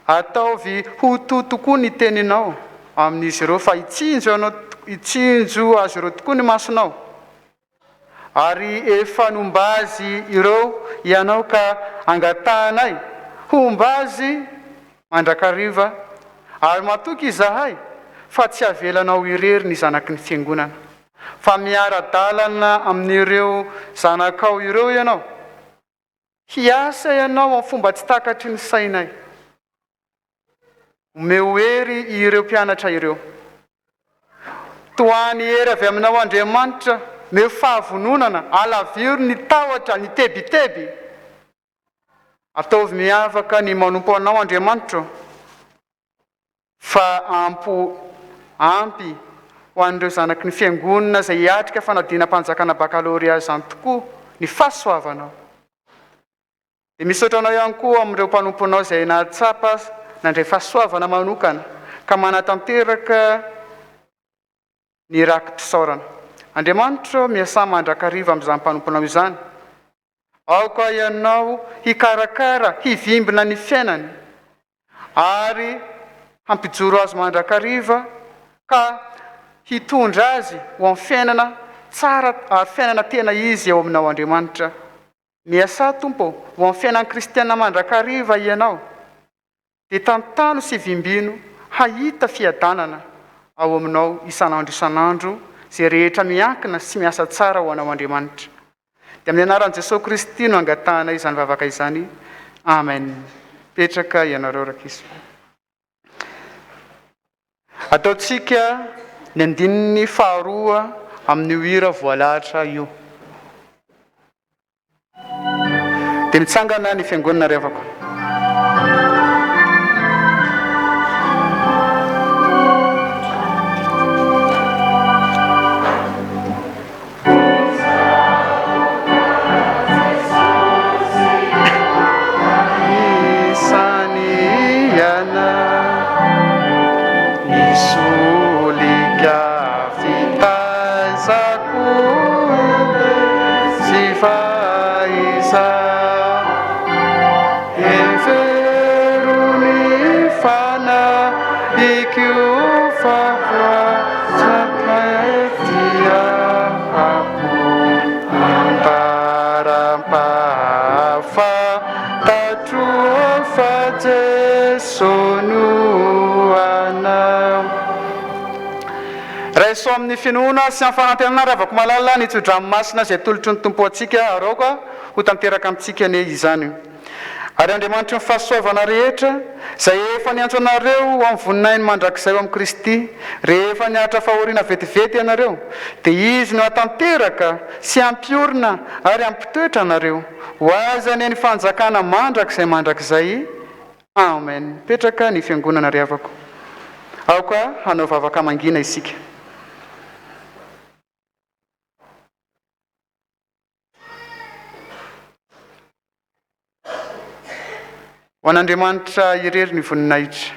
ataovy ho to tokoa ny Teninao amin'izy ireo fa hitsinjo anao, hitsinjo azy ireo tokoa ny masonao. Ary efa nomba azy ireo Ianao ka angatahanay homba azy mandrakariva, ary matoky izahay fa tsy havelanao irery ny zanaky ny Fiangonana, fa miara-dalana amin'ireo zanakao ireo Ianao. Hiasa Ianao amin'ny fomba tsy takatry ny sainay. Omeo hery ireo mpianatra ireo. Tohano hery avy aminao Andriamanitra, omeo fahavononana, alaviro ny tahotra, ny tebiteby. Ataovy miavaka ny manompo Anao Andriamanitra ô, fa ampo ampy ho an'ireo zanaky ny Fiangonana izay hiatrika fanadinam-panjakana bakalorea izany tokoa ny fahasoavanao. Dia misaotra Anao ihany koa amin'ireo mpanomponao izay nahatsapa nandray fahasoavana manokana ka manatanteraka ny raki-pisaorana. Andriamanitra ô, miasà mandrakariva amin'izany mpanomponao izany. Aoka Ianao hikarakara, hivimbina ny fiainany ary hampijoro azy mandrakariva ka hitondra azy ho amin'ny fiainana tsara ary fiainana tena izy eo aminao Andriamanitra. Miasà Tompo ô, ho amin'ny fiainan'ny kristiana mandrakariva Ianao, dia tantano sy vimbino hahita fiadanana ao aminao isan'andro isan'andro izay rehetra miankina sy miasa tsara ho anao Andriamanitra. Dia amin'ny anaran'i Jesoa Kristy no angatahanay izany vavaka izany. Amen. Mipetraka ianareo rankizy. Ataontsika ny andininy faharoa amin'io hira voalahatra io. Dia mitsangana ny fiangonana ry havako.
Tsy fahaisa. Hevero ny fanahiko fa dia Ambara-pahafantatro fa Jeso no Anao.
Raiso amin'ny finoana sy amin'ny fanantenana ry havako malala ny tsodrano masina izay atolotry ny Tompo antsika ary aoka ho tanteraka amintsika anie izany. Ary Andriamanitry ny fahasoavana rehetra, izay efa niantso anareo ho amin'ny voninahiny mandrakizay ao amin'i Kristy, rehefa niaritra fahoriana vetivety ianareo, dia Izy no hahatanteraka sy hampiorina ary hampitoetra anareo. Ho Azy anie ny fanjakana mandrakizay mandrakizay. Amen. Mipetraka ny fiangonana ry havako. Aoka hanao vavaka mangina isika. Ho an'Andriamanitra irery ny voninahitra,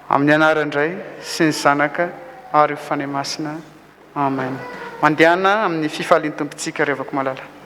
amin'ny anaran-dRay sy ny Zanaka ary Fanahy Masina. Amen. Mandehana amin'ny fifalian'ny Tompontsika ry havako malala.